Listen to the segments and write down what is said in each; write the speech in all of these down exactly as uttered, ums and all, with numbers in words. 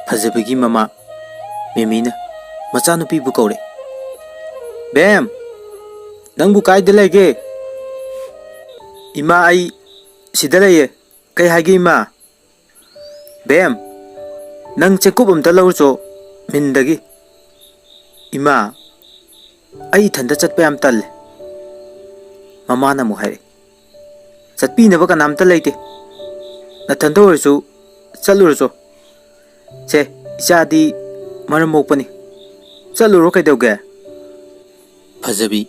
ꯐꯖꯕꯤꯒꯤ ꯃꯃꯥ ꯃꯦꯃꯤꯅ ꯃꯆꯥꯅꯨꯄꯤꯕꯨ ꯀꯧꯔꯦ꯫ "ꯕꯦꯝ, ꯅꯪꯕꯨ ꯀꯥꯏꯗ ꯂꯩꯒꯦ?" "ꯏꯃꯥ, ꯑꯩ ꯁꯤꯗ ꯂꯩꯌꯦ꯫" "ꯀꯩ ꯍꯥꯏꯒꯦ, ꯏꯃꯥ?" "ꯕꯦꯝ, ꯅꯪ ꯆꯦꯡꯀꯨꯞ ꯑꯝꯇ ꯂꯧꯔꯨꯆꯣ ꯃꯤꯟꯗꯒꯤ꯫" "ꯏꯃꯥ, ꯑꯩ ꯏꯊꯟꯇ ꯆꯠꯄ ꯌꯥꯝ ꯇꯜꯂꯦ꯫" ꯃꯃꯥꯅ ꯑꯃꯨꯛ ꯍꯥꯏꯔꯛꯏ, "ꯆꯠꯄꯤꯅꯕ ꯀꯅꯥꯝꯇ ꯂꯩꯇꯦ꯫ ꯅꯊꯟꯇ ꯑꯣꯏꯔꯁꯨ ꯆꯠꯂꯨꯔꯣꯆꯣ꯫ ꯁꯦ, ꯏꯆꯥꯗꯤ ꯃꯔꯝ ꯃꯣꯛꯄꯅꯤ꯫ ꯆꯠꯂꯨꯔꯣ ꯀꯩꯗꯧꯒꯦ?" ꯐꯖꯕꯤ,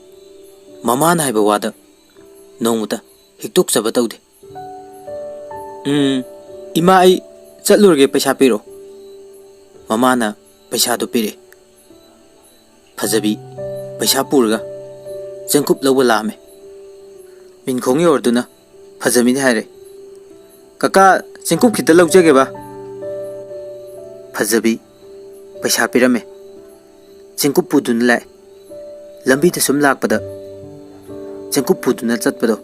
ꯃꯃꯥꯅ ꯍꯥꯏꯕ ꯋꯥꯗ ꯅꯣꯡꯃꯇ ꯍꯤꯛꯇꯣꯛꯆꯕ ꯇꯧꯗꯦ꯫ "ꯎꯝ, ꯏꯃꯥ, ꯑꯩ ꯆꯠꯂꯨꯔꯒꯦ, ꯄꯩꯁꯥ ꯄꯤꯔꯛꯑꯣ꯫" ꯃꯃꯥꯅ ꯄꯩꯁꯥꯗꯨ ꯄꯤꯔꯛꯑꯦ꯫ ꯐꯖꯕꯤ ꯄꯩꯁꯥ ꯄꯨꯔꯒ ꯆꯦꯡꯀꯨꯞ ꯂꯧꯕ ꯂꯥꯛꯑꯝꯃꯦ꯫ ꯃꯤꯟꯈꯣꯡ ꯌꯧꯔꯗꯨꯅ ꯐꯖꯕꯤꯅ ꯍꯥꯏꯔꯦ, "ꯀꯀꯥ, ꯆꯦꯡꯀꯨꯞ ꯈꯤꯇ ꯂꯧꯖꯒꯦꯕ꯫" ꯐꯖꯕꯤ ꯄꯩꯁꯥ ꯄꯤꯔꯝꯃꯦ꯫ ꯆꯦꯡꯀꯨꯞ ꯄꯨꯗꯨꯅ ꯂꯥꯛꯑꯦ꯫ ꯂꯝꯕꯤꯗ ꯁꯨꯝ ꯂꯥꯛꯄꯗ ꯆꯦꯡꯀꯨꯞ ꯄꯨꯗꯨꯅ ꯆꯠꯄꯗꯣ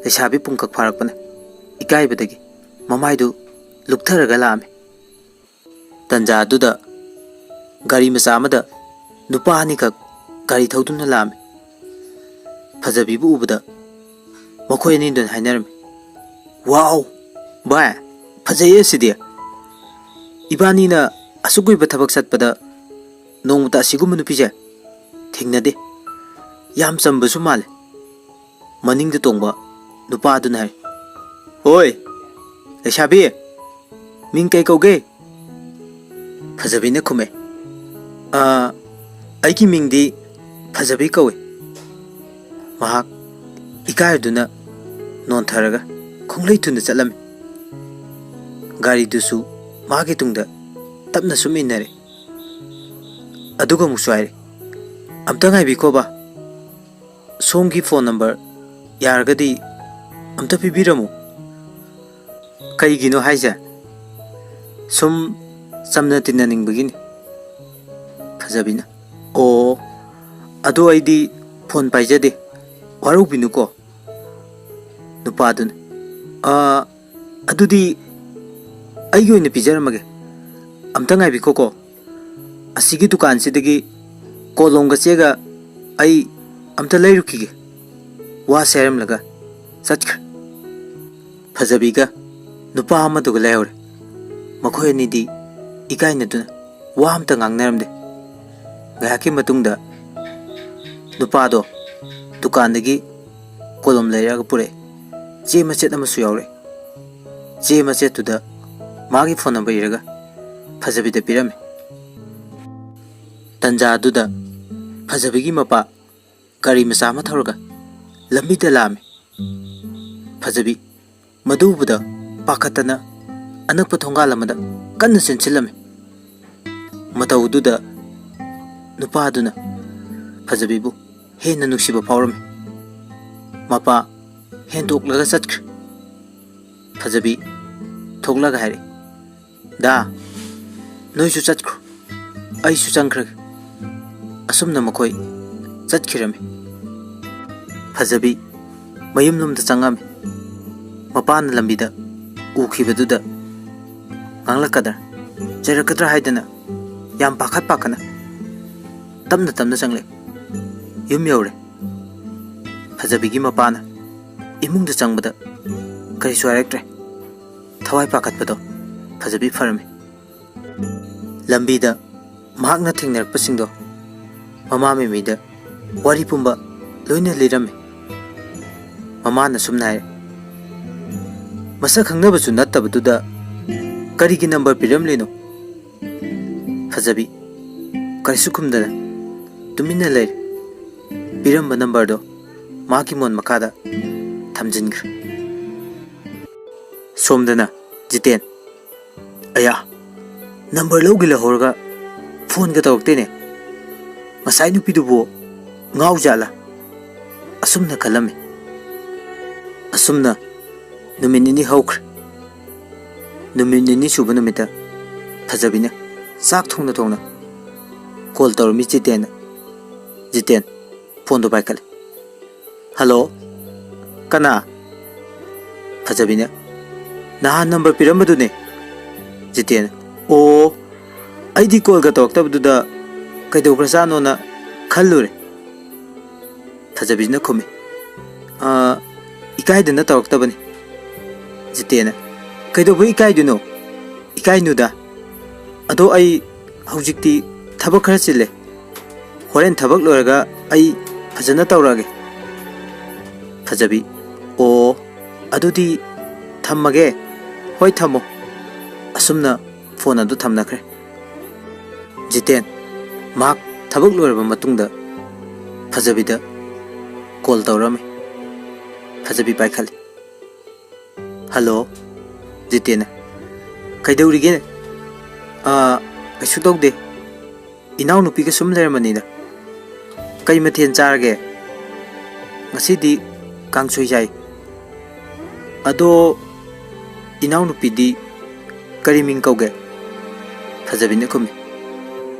ꯂꯩꯁꯥꯕꯤ ꯄꯨꯡꯀꯛ ꯐꯥꯔꯛꯄꯅꯦ꯫ ꯏꯀꯥꯏꯕꯗꯒꯤ ꯃꯃꯥꯏꯗꯨ ꯂꯨꯛꯊꯔꯒ ꯂꯥꯛꯑꯝꯃꯤ꯫ ꯇꯟꯖꯥ ꯑꯗꯨꯗ ꯒꯥꯔꯤ ꯃꯆꯥ ꯑꯃꯗ ꯅꯨꯄꯥ ꯑꯅꯤꯈꯛ ꯒꯥꯔꯤ ꯊꯧꯗꯨꯅ ꯂꯥꯛꯑꯝꯃꯤ꯫ ꯐꯖꯕꯤꯕꯨ ꯎꯕꯗ ꯃꯈꯣꯏ ꯑꯅꯤꯗꯨꯅ ꯍꯥꯏꯅꯔꯝꯃꯤ, "ꯋꯥꯎ, ꯚꯥꯏ, ꯐꯖꯩꯌꯦ ꯁꯤꯗꯤ꯫ ꯏꯕꯥꯅꯤꯅ ꯑꯁꯨꯛ ꯀꯨꯏꯕ ꯊꯕꯛ ꯆꯠꯄꯗ ꯅꯣꯡꯃꯇ ꯑꯁꯤꯒꯨꯝꯕ ꯅꯨꯄꯤꯁꯦ ꯊꯦꯡꯅꯗꯦ꯫ ꯌꯥꯝ ꯆꯝꯕꯁꯨ ꯃꯥꯜꯂꯦ꯫" ꯃꯅꯤꯡꯗ ꯇꯣꯡꯕ ꯅꯨꯄꯥꯗꯨꯅ ꯍꯥꯏ, "ꯍꯣꯏ, ꯂꯩꯁꯥꯕꯤ, ꯃꯤꯡ ꯀꯩ ꯀꯧꯒꯦ?" ꯐꯖꯕꯤꯅ ꯈꯨꯝꯃꯦ, "ꯑ, ꯑꯩꯒꯤ ꯃꯤꯡꯗꯤ ꯐꯖꯕꯤ ꯀꯧꯏ꯫" ꯃꯍꯥꯛ ꯏꯀꯥꯏꯗꯨꯅ ꯅꯣꯟꯊꯔꯒ ꯈꯣꯡꯂꯩ ꯊꯨꯅ ꯆꯠꯂꯝꯃꯤ꯫ ꯒꯥꯔꯤꯗꯨꯁꯨ ꯃꯥꯒꯤ ꯇꯨꯡꯗ ꯇꯞꯅ ꯁꯨꯝ ꯏꯟꯅꯔꯦ꯫ ꯑꯗꯨꯒ ꯑꯃꯨꯛꯁꯨ ꯍꯥꯏꯔꯦ, "ꯑꯝꯇ ꯉꯥꯏꯕꯤꯈꯣꯕ, ꯁꯣꯝꯒꯤ ꯐꯣꯟ ꯅꯝꯕꯔ ꯌꯥꯔꯒꯗꯤ ꯑꯝꯇ ꯄꯤꯕꯤꯔꯝꯃꯨ꯫" "ꯀꯩꯒꯤꯅꯣ ꯍꯥꯏꯁꯦ?" "ꯁꯨꯝ ꯆꯝꯅ ꯇꯤꯟꯅꯅꯤꯡꯕꯒꯤꯅꯤ꯫" ꯐꯖꯕꯤꯅ, "ꯑꯣ, ꯑꯗꯣ ꯑꯩꯗꯤ ꯐꯣꯟ ꯄꯥꯏꯖꯗꯦ, ꯋꯥꯔꯧꯕꯤꯅꯨꯀꯣ꯫" ꯅꯨꯄꯥꯗꯨꯅ, "ꯑ, ꯑꯗꯨꯗꯤ ꯑꯩꯒꯤ ꯑꯣꯏꯅ ꯄꯤꯖꯔꯝꯃꯒꯦ꯫ "ꯑꯝꯇ ꯉꯥꯏꯕꯤꯈꯣꯀꯣ, ꯑꯁꯤꯒꯤ ꯗꯨꯀꯥꯟꯁꯤꯗꯒꯤ ꯀꯣꯂꯣꯝꯒ ꯆꯦꯒ ꯑꯩ ꯑꯝꯇ ꯂꯩꯔꯨꯈꯤꯒꯦ" ꯋꯥꯁꯦ ꯍꯥꯏꯔꯝꯂꯒ ꯆꯠꯈ꯭ꯔꯦ꯫ ꯐꯖꯕꯤꯒ ꯅꯨꯄꯥ ꯑꯃꯗꯨꯒ ꯂꯩꯍꯧꯔꯦ꯫ ꯃꯈꯣꯏ ꯑꯅꯤꯗꯤ ꯏꯀꯥꯏꯅꯗꯨꯅ ꯋꯥ ꯑꯝꯇ ꯉꯥꯡꯅꯔꯝꯗꯦ꯫ ꯉꯥꯏꯍꯥꯛꯀꯤ ꯃꯇꯨꯡꯗ ꯅꯨꯄꯥꯗꯣ ꯗꯨꯀꯥꯟꯗꯒꯤ ꯀꯣꯂꯣꯝ ꯂꯩꯔꯛꯑꯒ ꯄꯨꯔꯛꯑꯦ꯫ ꯆꯦ ꯃꯆꯦꯠ ꯑꯃꯁꯨ ꯌꯥꯎꯔꯛꯑꯦ꯫ ꯆꯦ ꯃꯆꯦꯠꯇꯨꯗ ꯃꯥꯒꯤ ꯐꯣꯟ ꯅꯝꯕꯔ ꯏꯔꯒ ꯐꯖꯕꯤꯗ ꯄꯤꯔꯝꯃꯦ꯫ ꯇꯟꯖꯥꯗꯨꯗ ꯐꯖꯕꯤꯒꯤ ꯃꯄꯥ ꯒꯥꯔꯤ ꯃꯆꯥ ꯑꯃ ꯊꯧꯔꯒ ꯂꯝꯕꯤꯗ ꯂꯥꯛꯑꯝꯃꯤ꯫ ꯐꯖꯕꯤ ꯃꯗꯨ ꯎꯕꯗ ꯄꯥꯈꯠꯇꯅ ꯑꯅꯛꯄ ꯊꯣꯡꯒꯥꯜ ꯑꯃꯗ ꯀꯟꯅ ꯆꯦꯟꯁꯤꯜꯂꯝꯃꯤ꯫ ꯃꯇꯧꯗꯨꯗ ꯅꯨꯄꯥꯗꯨꯅ ꯐꯖꯕꯤꯕꯨ ꯍꯦꯟꯅ ꯅꯨꯡꯁꯤꯕ ꯐꯥꯎꯔꯝꯃꯤ꯫ ꯃꯄꯥ ꯍꯦꯟꯗꯣꯛꯂꯒ ꯆꯠꯈ꯭ꯔꯦ꯫ ꯐꯖꯕꯤ ꯊꯣꯛꯂꯒ ꯍꯥꯏꯔꯛꯏ, "ꯗꯥ, ꯅꯣꯏꯁꯨ ꯆꯠꯈ꯭ꯔꯣ, ꯑꯩꯁꯨ ꯆꯪꯈ꯭ꯔꯒꯦ"꯫ ꯑꯁꯨꯝꯅ ꯃꯈꯣꯏ ꯆꯠꯈꯤꯔꯝꯃꯤ꯫ ꯐꯖꯕꯤ ꯃꯌꯨꯝꯂꯣꯝꯗ ꯆꯪꯉꯝꯃꯤ꯫ ꯃꯄꯥꯅ ꯂꯝꯕꯤꯗ ꯎꯈꯤꯕꯗꯨꯗ ꯉꯥꯡꯂꯛꯀꯗ꯭ꯔꯥ, ꯆꯩꯔꯛꯀꯗ꯭ꯔꯥ ꯍꯥꯏꯗꯅ ꯌꯥꯝ ꯄꯥꯈꯠ ꯄꯥꯈꯠꯅ ꯇꯞꯅ ꯇꯞꯅ ꯆꯪꯂꯛꯏ꯫ ꯌꯨꯝ ꯌꯧꯔꯦ꯫ ꯐꯖꯕꯤꯒꯤ ꯃꯄꯥꯅ ꯏꯃꯨꯡꯗ ꯆꯪꯕꯗ ꯀꯔꯤꯁꯨ ꯍꯥꯏꯔꯛꯇ꯭ꯔꯦ꯫ ꯊꯋꯥꯏ ꯄꯥꯈꯠꯄꯗꯣ ꯐꯖꯕꯤ ꯐꯔꯝꯃꯤ꯫ ꯂꯝꯕꯤꯗ ꯃꯍꯥꯛꯅ ꯊꯦꯡꯅꯔꯛꯄꯁꯤꯡꯗꯣ ꯃꯃꯥ ꯃꯦꯃꯤꯗ ꯋꯥꯔꯤ ꯄꯨꯝꯕ ꯂꯣꯏꯅ ꯂꯤꯔꯝꯃꯤ꯫ ꯃꯃꯥꯅ ꯁꯨꯝꯅ ꯍꯥꯏꯔꯦ, "ꯃꯁꯛ ꯈꯪꯅꯕꯁꯨ ꯅꯠꯇꯕꯗꯨꯗ ꯀꯔꯤꯒꯤ ꯅꯝꯕꯔ ꯄꯤꯔꯝꯂꯤꯅꯣ?" ꯐꯖꯕꯤ ꯀꯔꯤꯁꯨ ꯈꯨꯝꯗꯅ ꯇꯨꯃꯤꯟꯅ ꯂꯩꯔꯦ꯫ ꯄꯤꯔꯝꯕ ꯅꯝꯕꯔꯗꯣ ꯃꯥꯒꯤ ꯃꯣꯟ ꯃꯈꯥꯗ ꯊꯝꯖꯤꯟꯈ꯭ꯔꯦ꯫ ꯁꯣꯝꯗꯅ ꯖꯤꯇꯦꯟ, "ꯑꯌꯥ, ꯅꯝꯕꯔ ꯂꯧꯒꯦ ꯂꯧꯍꯧꯔꯒ ꯐꯣꯟꯒ ꯇꯧꯔꯛꯇꯦꯅꯦ꯫ ꯉꯁꯥꯏ ꯅꯨꯄꯤꯗꯨꯕꯨ ꯉꯥꯎꯖꯥꯠꯂꯥ?" ꯑꯁꯨꯝꯅ ꯈꯜꯂꯝꯃꯤ꯫ ꯑꯁꯨꯝꯅ ꯅꯨꯃꯤꯠ ꯅꯤꯅꯤ ꯍꯧꯈ꯭ꯔꯦ꯫ ꯅꯨꯃꯤꯠ ꯅꯤꯅꯤ ꯁꯨꯕ ꯅꯨꯃꯤꯠꯇ ꯐꯖꯕꯤꯅ ꯆꯥꯛ ꯊꯣꯡꯅ ꯊꯣꯡꯅ ꯀꯣꯜ ꯇꯧꯔꯝꯃꯤ ꯖꯤꯇꯦꯟꯗ꯫ ꯖꯤꯇꯦꯟ ꯐꯣꯟꯗꯣ ꯄꯥꯏꯈꯠꯂꯦ꯫ "ꯍꯜꯂꯣ, ꯀꯅꯥ?" ꯐꯖꯕꯤꯅ, "ꯅꯍꯥꯟ ꯅꯝꯕꯔ ꯄꯤꯔꯝꯕꯗꯨꯅꯦ"꯫ ꯖꯤꯇꯦꯟ, "ꯑꯣ, ꯑꯩꯗꯤ ꯀꯣꯜꯒ ꯇꯧꯔꯛꯇꯕꯗꯨꯗ ꯀꯩꯗꯧꯈ꯭ꯔꯖꯥꯠꯅꯣꯅ ꯈꯜꯂꯨꯔꯦ꯫ ꯐꯖꯕꯤꯁꯤꯅ ꯈꯨꯝꯃꯤ, "ꯑꯥ, ꯏꯀꯥꯏꯗꯅ ꯇꯧꯔꯛꯇꯕꯅꯤ꯫" ꯖꯤꯇꯦꯟꯅ, "ꯀꯩꯗꯧꯕꯩ ꯏꯀꯥꯏꯗꯣꯏꯅꯣ? ꯏꯀꯥꯏꯅꯨꯗ꯫ ꯑꯗꯣ ꯑꯩ ꯍꯧꯖꯤꯛꯇꯤ ꯊꯕꯛ ꯈꯔ ꯆꯤꯜꯂꯦ꯫ ꯍꯣꯔꯦꯟ ꯊꯕꯛ ꯂꯣꯏꯔꯒ ꯑꯩ ꯐꯖꯅ ꯇꯧꯔꯛꯑꯒꯦ꯫" ꯐꯖꯕꯤ, "ꯑꯣ, ꯑꯗꯨꯗꯤ ꯊꯝꯃꯒꯦ꯫" "ꯍꯣꯏ, ꯊꯝꯃꯣ꯫" ꯑꯁꯨꯝꯅ ꯐꯣꯟ ꯑꯗꯨ ꯊꯝꯅꯈ꯭ꯔꯦ꯫ ꯖꯤꯇꯦꯟ ꯃꯍꯥꯛ ꯊꯕꯛ ꯂꯣꯏꯔꯕ ꯃꯇꯨꯡꯗ ꯐꯖꯕꯤꯗ ꯀꯣꯜ ꯇꯧꯔꯝꯃꯤ꯫ ꯐꯖꯕꯤ ꯄꯥꯏꯈꯠꯂꯤ꯫ "ꯍꯜꯂꯣ꯫" ꯖꯤꯇꯦꯟꯅ, "ꯀꯩꯗꯧꯔꯤꯒꯦ?" "ꯑꯥ, ꯀꯩꯁꯨ ꯇꯧꯗꯦ꯫ ꯏꯅꯥꯎꯅꯨꯄꯤꯒ ꯁꯨꯝ ꯂꯩꯔꯝꯕꯅꯤꯗ꯫" "ꯀꯩ ꯃꯊꯦꯜ ꯆꯥꯔꯒꯦ?" "ꯉꯁꯤꯗꯤ ꯀꯥꯡꯁꯣꯏ ꯆꯥꯏ꯫" "ꯑꯗꯣ ꯏꯅꯥꯎꯅꯨꯄꯤꯗꯤ ꯀꯔꯤ ꯃꯤꯡ ꯀꯧꯒꯦ?" ꯐꯖꯕꯤꯅ ꯈꯨꯝꯃꯤ꯫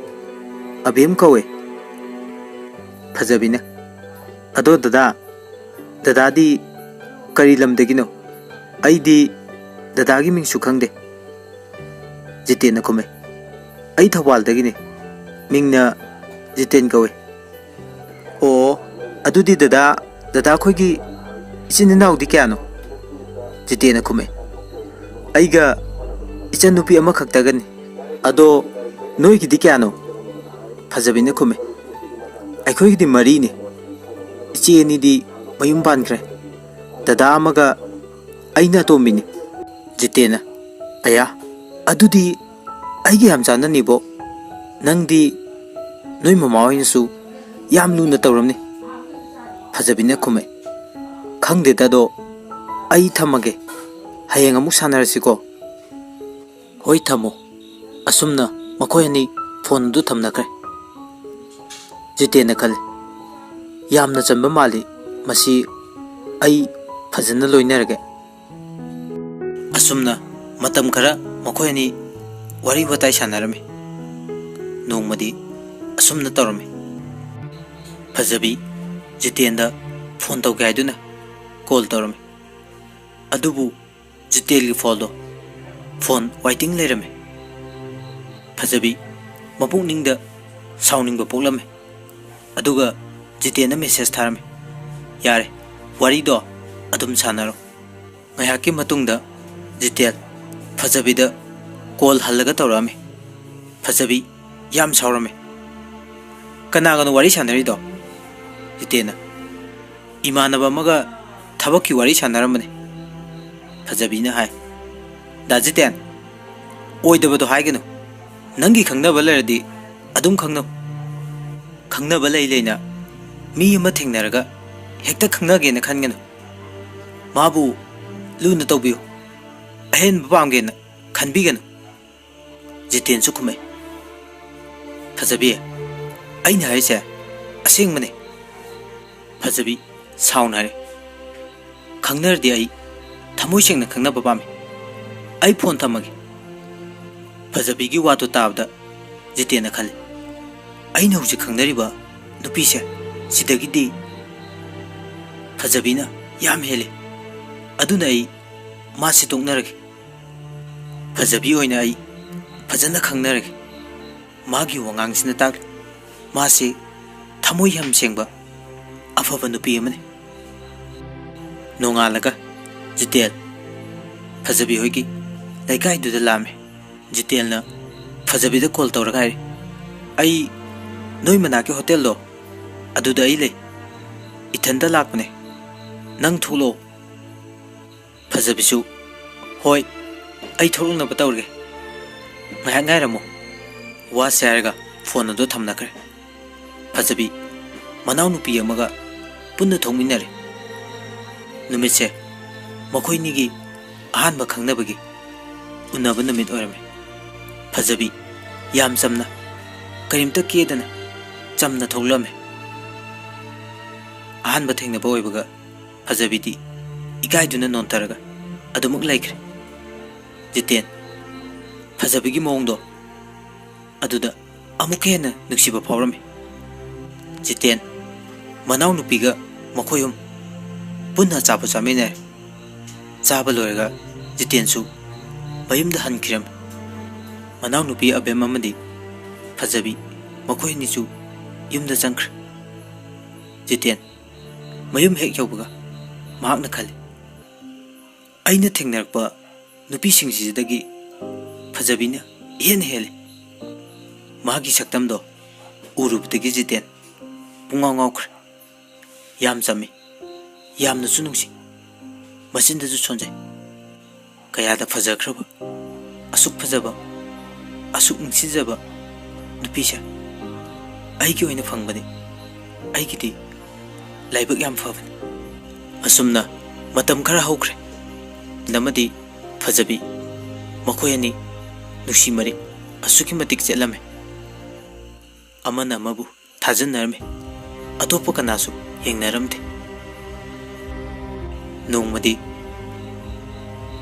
"ꯑꯕꯦꯝ ꯀꯧꯋꯦ꯫" ꯐꯖꯕꯤꯅ, "ꯑꯗꯣ ꯗꯗꯥ, ꯗꯗꯥꯗꯤ ꯀꯔꯤ ꯂꯝꯗꯒꯤꯅꯣ? ꯑꯩꯗꯤ ꯗꯗꯥꯒꯤ ꯃꯤꯡꯁꯨ ꯈꯪꯗꯦ꯫" ꯖꯤꯇꯦꯟꯅ ꯈꯨꯝꯃꯦ, "ꯑꯩ ꯊꯧꯕꯥꯜꯗꯒꯤꯅꯦ꯫ ꯃꯤꯡꯅ ꯖꯤꯇꯦꯟ ꯀꯧꯏ꯫" "ꯑꯣ, ꯑꯗꯨꯗꯤ ꯗꯗꯥ, ꯗꯗꯥ ꯑꯩꯈꯣꯏꯒꯤ ꯏꯆꯤꯟ ꯏꯅꯥꯎꯗꯤ ꯀꯌꯥꯅꯣ?" ꯖꯤꯇꯦꯟꯅ ꯈꯨꯝꯃꯦ, "ꯑꯩꯒ ꯏꯆꯟꯅꯨꯄꯤ ꯑꯃꯈꯛꯇꯒꯅꯤ꯫" "ꯑꯗꯣ ꯅꯣꯏꯒꯤꯗꯤ ꯀꯌꯥꯅꯣ?" ꯐꯖꯕꯤꯅ ꯈꯨꯝꯃꯦ, "ꯑꯩꯈꯣꯏꯒꯤꯗꯤ ꯃꯔꯤꯅꯤ꯫ ꯏꯆꯦ ꯑꯅꯤꯗꯤ ꯃꯌꯨꯝ ꯄꯥꯟꯈ꯭ꯔꯦ꯫ ꯗꯗꯥ ꯑꯃꯒ ꯑꯩꯅ ꯑꯇꯣꯝꯕꯤꯅꯤ꯫" ꯖꯤꯇꯦꯟꯅ, "ꯑꯌꯥ, ꯑꯗꯨꯗꯤ ꯑꯩꯒ ꯌꯥꯝ ꯆꯥꯟꯅꯅꯤꯕꯣ꯫ ꯅꯪꯗꯤ ꯅꯣꯏ ꯃꯃꯥ ꯍꯣꯏꯅꯁꯨ ꯌꯥꯝ ꯂꯨꯅ ꯇꯧꯔꯝꯅꯤ꯫" ꯐꯖꯕꯤꯅ ꯈꯨꯝꯃꯦ, "ꯈꯪꯗꯦꯗ, ꯑꯗꯣ ꯑꯩ ꯊꯝꯃꯒꯦ꯫ ꯍꯌꯦꯡ ꯑꯃꯨꯛ ꯁꯥꯟꯅꯔꯁꯤꯀꯣ꯫" "ꯍꯣꯏ, ꯊꯝꯃꯣ꯫" ꯑꯁꯨꯝꯅ ꯃꯈꯣꯏ ꯑꯅꯤ ꯐꯣꯟ ꯑꯗꯨ ꯊꯝꯅꯈ꯭ꯔꯦ꯫ ꯖꯤꯇꯦꯟꯅ ꯈꯜꯂꯤ, "ꯌꯥꯝꯅ ꯆꯝꯕ ꯃꯥꯜꯂꯤ꯫ ꯃꯁꯤ ꯑꯩ ꯐꯖꯅ ꯂꯣꯏꯅꯔꯒꯦ꯫" ꯑꯁꯨꯝꯅ ꯃꯇꯝ ꯈꯔ ꯃꯈꯣꯏ ꯑꯅꯤ ꯋꯥꯔꯤ ꯋꯥꯇꯥꯏ ꯁꯥꯟꯅꯔꯝꯃꯤ꯫ ꯅꯣꯡꯃꯗꯤ ꯑꯁꯨꯝꯅ ꯇꯧꯔꯝꯃꯤ꯫ ꯐꯖꯕꯤ ꯖꯤꯇꯦꯟꯗ ꯐꯣꯟ ꯇꯧꯒꯦ ꯍꯥꯏꯗꯨꯅ ꯀꯣꯜ ꯇꯧꯔꯝꯃꯤ꯫ ꯑꯗꯨꯕꯨ ꯖꯤꯇꯦꯟꯒꯤ ꯐꯣꯟꯗꯣ ꯐꯣꯟ ꯋꯥꯏꯇꯤꯡ ꯂꯩꯔꯝꯃꯤ꯫ ꯐꯖꯕꯤ ꯃꯄꯨꯛꯅꯤꯡꯗ ꯁꯥꯎꯅꯤꯡꯕ ꯄꯣꯛꯂꯝꯃꯤ꯫ ꯑꯗꯨꯒ ꯖꯤꯇꯦꯟꯅ ꯃꯦꯁꯦꯖ ꯊꯥꯔꯝꯃꯤ, "ꯌꯥꯔꯦ, ꯋꯥꯔꯤꯗꯣ ꯑꯗꯨꯝ ꯁꯥꯟꯅꯔꯣ"꯫ ꯉꯥꯏꯍꯥꯛꯀꯤ ꯃꯇꯨꯡꯗ ꯖꯤꯇꯦꯟ ꯐꯖꯕꯤꯗ ꯀꯣꯜ ꯍꯜꯂꯒ ꯇꯧꯔꯛꯑꯝꯃꯤ꯫ ꯐꯖꯕꯤ ꯌꯥꯝ ꯁꯥꯎꯔꯝꯃꯤ꯫ "ꯀꯅꯥꯒꯅꯣ ꯋꯥꯔꯤ ꯁꯥꯟꯅꯔꯤꯗꯣ?" ꯖꯤꯇꯦꯟꯅ, "ꯏꯃꯥꯟꯅꯕ ꯑꯃꯒ ꯊꯕꯛꯀꯤ ꯋꯥꯔꯤ ꯁꯥꯟꯅꯔꯝꯕꯅꯤ"꯫ ꯐꯖꯕꯤꯅ ꯍꯥꯏ, "ꯗꯥ ꯖꯤꯇꯦꯟ, ꯑꯣꯏꯗꯕꯗꯣ ꯍꯥꯏꯒꯅꯨ꯫ ꯅꯪꯒꯤ ꯈꯪꯅꯕ ꯂꯩꯔꯗꯤ ꯑꯗꯨꯝ ꯈꯪꯅꯧ꯫ ꯈꯪꯅꯕ ꯂꯩ ꯂꯩꯅ ꯃꯤ ꯑꯃ ꯊꯦꯡꯅꯔꯒ ꯍꯦꯛꯇ ꯈꯪꯅꯒꯦꯅ ꯈꯟꯒꯅꯨ꯫ ꯃꯥꯕꯨ ꯂꯨꯅ ꯇꯧꯕꯤꯌꯨ꯫ ꯑꯍꯦꯟꯕ ꯄꯥꯝꯒꯦꯅ ꯈꯟꯕꯤꯒꯅꯨ"꯫ ꯖꯤꯇꯦꯟꯁꯨ ꯈꯨꯝꯃꯦ, "ꯐꯖꯕꯤ, ꯑꯩꯅ ꯍꯥꯏꯔꯤꯁꯦ ꯑꯁꯦꯡꯕꯅꯦ"꯫ ꯐꯖꯕꯤ ꯁꯥꯎꯅ ꯍꯥꯏꯔꯦ, "ꯈꯪꯅꯔꯗꯤ ꯑꯩ ꯊꯃꯣꯏ ꯁꯦꯡꯅ ꯈꯪꯅꯕ ꯄꯥꯝꯃꯤ꯫ ꯑꯩ ꯐꯣꯟ ꯊꯝꯃꯒꯦ"꯫ ꯐꯖꯕꯤꯒꯤ ꯋꯥꯗꯨ ꯇꯥꯕꯗ ꯖꯤꯇꯦꯟꯅ ꯈꯜꯂꯤ, "ꯑꯩꯅ ꯍꯧꯖꯤꯛ ꯈꯪꯅꯔꯤꯕ ꯅꯨꯄꯤꯁꯦ ꯁꯤꯗꯒꯤꯗꯤ ꯐꯖꯕꯤꯅ ꯌꯥꯝ ꯍꯦꯜꯂꯤ꯫ ꯑꯗꯨꯅ ꯑꯩ ꯃꯥꯁꯤ ꯇꯣꯛꯅꯔꯒꯦ꯫ ꯐꯖꯕꯤ ꯑꯣꯏꯅ ꯑꯩ ꯐꯖꯅ ꯈꯪꯅꯔꯒꯦ"꯫ ꯃꯥꯒꯤ ꯋꯥꯉꯥꯡꯁꯤꯅ ꯇꯥꯛꯂꯤ, ꯃꯥꯁꯤ ꯊꯃꯣꯏ ꯌꯥꯝ ꯁꯦꯡꯕ ꯑꯐꯕ ꯅꯨꯄꯤ ꯑꯃꯅꯤ꯫ ꯅꯣꯡꯉꯥꯜꯂꯒ ꯖꯤꯇꯦꯟ ꯐꯖꯕꯤ ꯍꯣꯏꯒꯤ ꯂꯩꯀꯥꯏꯗꯨꯗ ꯂꯥꯛꯑꯝꯃꯤ꯫ ꯖꯤꯇꯦꯟꯅ ꯐꯖꯕꯤꯗ ꯀꯣꯜ ꯇꯧꯔꯒ ꯍꯥꯏꯔꯦ, "ꯑꯩ ꯅꯣꯏ ꯃꯅꯥꯛꯀꯤ ꯍꯣꯇꯦꯜꯗꯣ ꯑꯗꯨꯗ ꯑꯩ ꯂꯩ꯫ ꯏꯊꯟꯇ ꯂꯥꯛꯄꯅꯦ꯫ ꯅꯪ ꯊꯣꯛꯂꯛꯑꯣ"꯫ ꯐꯖꯕꯤꯁꯨ, "ꯍꯣꯏ, ꯑꯩ ꯊꯣꯛꯂꯛꯅꯕ ꯇꯧꯔꯒꯦ꯫ ꯉꯥꯏꯍꯥꯛ ꯉꯥꯏꯔꯝꯃꯨ"꯫ ꯋꯥꯁꯦ ꯍꯥꯏꯔꯒ ꯐꯣꯟ ꯑꯗꯨ ꯊꯝꯅꯈ꯭ꯔꯦ꯫ ꯐꯖꯕꯤ ꯃꯅꯥꯎꯅꯨꯄꯤ ꯑꯃꯒ ꯄꯨꯟꯅ ꯊꯣꯛꯃꯤꯟꯅꯔꯦ꯫ ꯅꯨꯃꯤꯠꯁꯦ ꯃꯈꯣꯏꯅꯤꯒꯤ ꯑꯍꯥꯟꯕ ꯈꯪꯅꯕꯒꯤ ꯎꯅꯕ ꯅꯨꯃꯤꯠ ꯑꯣꯏꯔꯝꯃꯤ꯫ ꯐꯖꯕꯤ ꯌꯥꯝ ꯆꯝꯅ, ꯀꯔꯤꯝꯇ ꯀꯦꯗꯅ ꯆꯝꯅ ꯊꯣꯛꯂꯛꯑꯝꯃꯤ꯫ ꯑꯍꯥꯟꯕ ꯊꯦꯡꯅꯕ ꯑꯣꯏꯕꯒ ꯐꯖꯕꯤꯗꯤ ꯏꯀꯥꯏꯗꯨꯅ ꯅꯣꯟꯊꯔꯒ ꯑꯗꯨꯃꯛ ꯂꯩꯈ꯭ꯔꯦ꯫ ꯖꯤꯇꯦꯟ ꯐꯖꯕꯤꯒꯤ ꯃꯑꯣꯡꯗꯣ ꯑꯗꯨꯗ ꯑꯃꯨꯛꯀ ꯍꯦꯟꯅ ꯅꯨꯡꯁꯤꯕ ꯐꯥꯎꯔꯝꯃꯤ꯫ ꯖꯤꯇꯦꯟ ꯃꯅꯥꯎꯅꯨꯄꯤꯒ ꯃꯈꯣꯏ ꯑꯍꯨꯝ ꯄꯨꯟꯅ ꯑꯆꯥꯄꯣꯠ ꯆꯥꯃꯤꯟꯅꯔꯦ꯫ ꯆꯥꯕ ꯂꯣꯏꯔꯒ ꯖꯤꯇꯦꯟꯁꯨ ꯃꯌꯨꯝꯗ ꯍꯟꯈꯤꯔꯝꯃꯤ꯫ ꯃꯅꯥꯎꯅꯨꯄꯤ ꯑꯕꯦꯝ ꯑꯃꯗꯤ ꯐꯖꯕꯤ ꯃꯈꯣꯏ ꯑꯅꯤꯁꯨ ꯌꯨꯝꯗ ꯆꯪꯈ꯭ꯔꯦ꯫ ꯖꯤꯇꯦꯟ ꯃꯌꯨꯝ ꯍꯦꯛ ꯌꯧꯕꯒ ꯃꯍꯥꯛꯅ ꯈꯜꯂꯤ, "ꯑꯩꯅ ꯊꯦꯡꯅꯔꯛꯄ ꯅꯨꯄꯤꯁꯤꯡꯁꯤꯗꯒꯤ ꯐꯖꯕꯤꯅ ꯏꯍꯦꯟ ꯍꯦꯜꯂꯤ꯫" ꯃꯥꯒꯤ ꯁꯛꯇꯝꯗꯣ ꯎꯔꯨꯕꯗꯒꯤ ꯖꯤꯇꯦꯟ ꯄꯨꯡꯉꯥꯎ ꯉꯥꯎꯈ꯭ꯔꯦ꯫ ꯌꯥꯝ ꯆꯝꯃꯤ, ꯌꯥꯝꯅꯁꯨ ꯅꯨꯡꯁꯤ, ꯃꯆꯤꯟꯗꯁꯨ ꯁꯣꯟꯖꯩ꯫ ꯀꯌꯥꯗ ꯐꯖꯈ꯭ꯔꯕ, ꯑꯁꯨꯛ ꯐꯖꯕ, ꯑꯁꯨꯛ ꯅꯨꯡꯁꯤꯖꯕ ꯅꯨꯄꯤꯁꯦ ꯑꯩꯒꯤ ꯑꯣꯏꯅ ꯐꯪꯕꯗꯤ ꯑꯩꯒꯤꯗꯤ ꯂꯥꯏꯕꯛ ꯌꯥꯝ ꯐꯕꯅꯤ꯫ ꯑꯁꯨꯝꯅ ꯃꯇꯝ ꯈꯔ ꯍꯧꯈ꯭ꯔꯦ꯫ ꯑꯃꯗꯤ ꯐꯖꯕꯤ ꯃꯈꯣꯏ ꯑꯅꯤ ꯅꯨꯡꯁꯤ ꯃꯔꯤ ꯑꯁꯨꯛꯀꯤ ꯃꯇꯤꯛ ꯆꯦꯠꯂꯝꯃꯤ꯫ ꯑꯃꯅ ꯑꯃꯕꯨ ꯊꯥꯖꯅꯔꯝꯃꯤ꯫ ꯑꯇꯣꯞꯄ ꯀꯅꯥꯁꯨ ꯌꯦꯡꯅꯔꯝꯗꯦ꯫ ꯅꯣꯡꯃꯗꯤ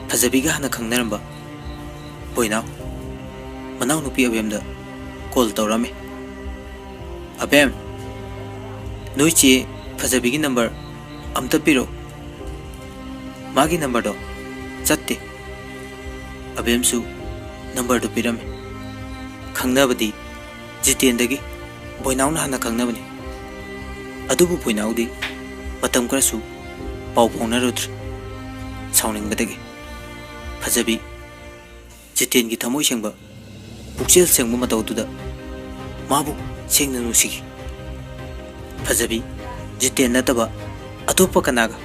ꯐꯖꯕꯤꯒ ꯍꯥꯟꯅ ꯈꯪꯅꯔꯝꯕ ꯕꯣꯏꯅꯥꯎ ꯃꯅꯥꯎꯅꯨꯄꯤ ꯑꯕꯦꯝꯗ ꯀꯣꯜ ꯇꯧꯔꯝꯃꯤ꯫ "ꯑꯕꯦꯝ, ꯅꯣꯏ ꯆꯦ ꯐꯖꯕꯤꯒꯤ ꯅꯝꯕꯔ ꯑꯝꯇ ꯄꯤꯔꯛꯎ꯫ ꯃꯥꯒꯤ ꯅꯝꯕꯔꯗꯣ ꯆꯠꯇꯦ꯫" ꯑꯕꯦꯝꯁꯨ ꯅꯝꯕꯔꯗꯨ ꯄꯤꯔꯝꯃꯤ꯫ ꯈꯪꯅꯕꯗꯤ ꯖꯤꯇꯦꯟꯗꯒꯤ ꯕꯣꯏꯅꯥꯎꯅ ꯍꯥꯟꯅ ꯈꯪꯅꯕꯅꯤ꯫ ꯑꯗꯨꯕꯨ ꯕꯣꯏꯅꯥꯎꯗꯤ ꯃꯇꯝ ꯈꯔꯁꯨ ꯄꯥꯎ ꯐꯥꯎꯅꯔꯨꯗ꯭ꯔꯦ꯫ ꯁꯥꯎꯅꯤꯡꯕꯗꯒꯤ ꯐꯖꯕꯤ ꯖꯤꯇꯦꯟꯒꯤ ꯊꯃꯣꯏ ꯁꯦꯡꯕ, ꯄꯨꯛꯆꯦꯜ ꯁꯦꯡꯕ ꯃꯇꯧꯗꯨꯗ ꯃꯥꯕꯨ ꯁꯦꯡꯅ ꯅꯨꯡꯁꯤꯈꯤ꯫ ꯐꯖꯕꯤ ꯖꯤꯇꯦꯟ ꯅꯠꯇꯕ ꯑꯇꯣꯞꯄ ꯀꯅꯥꯒ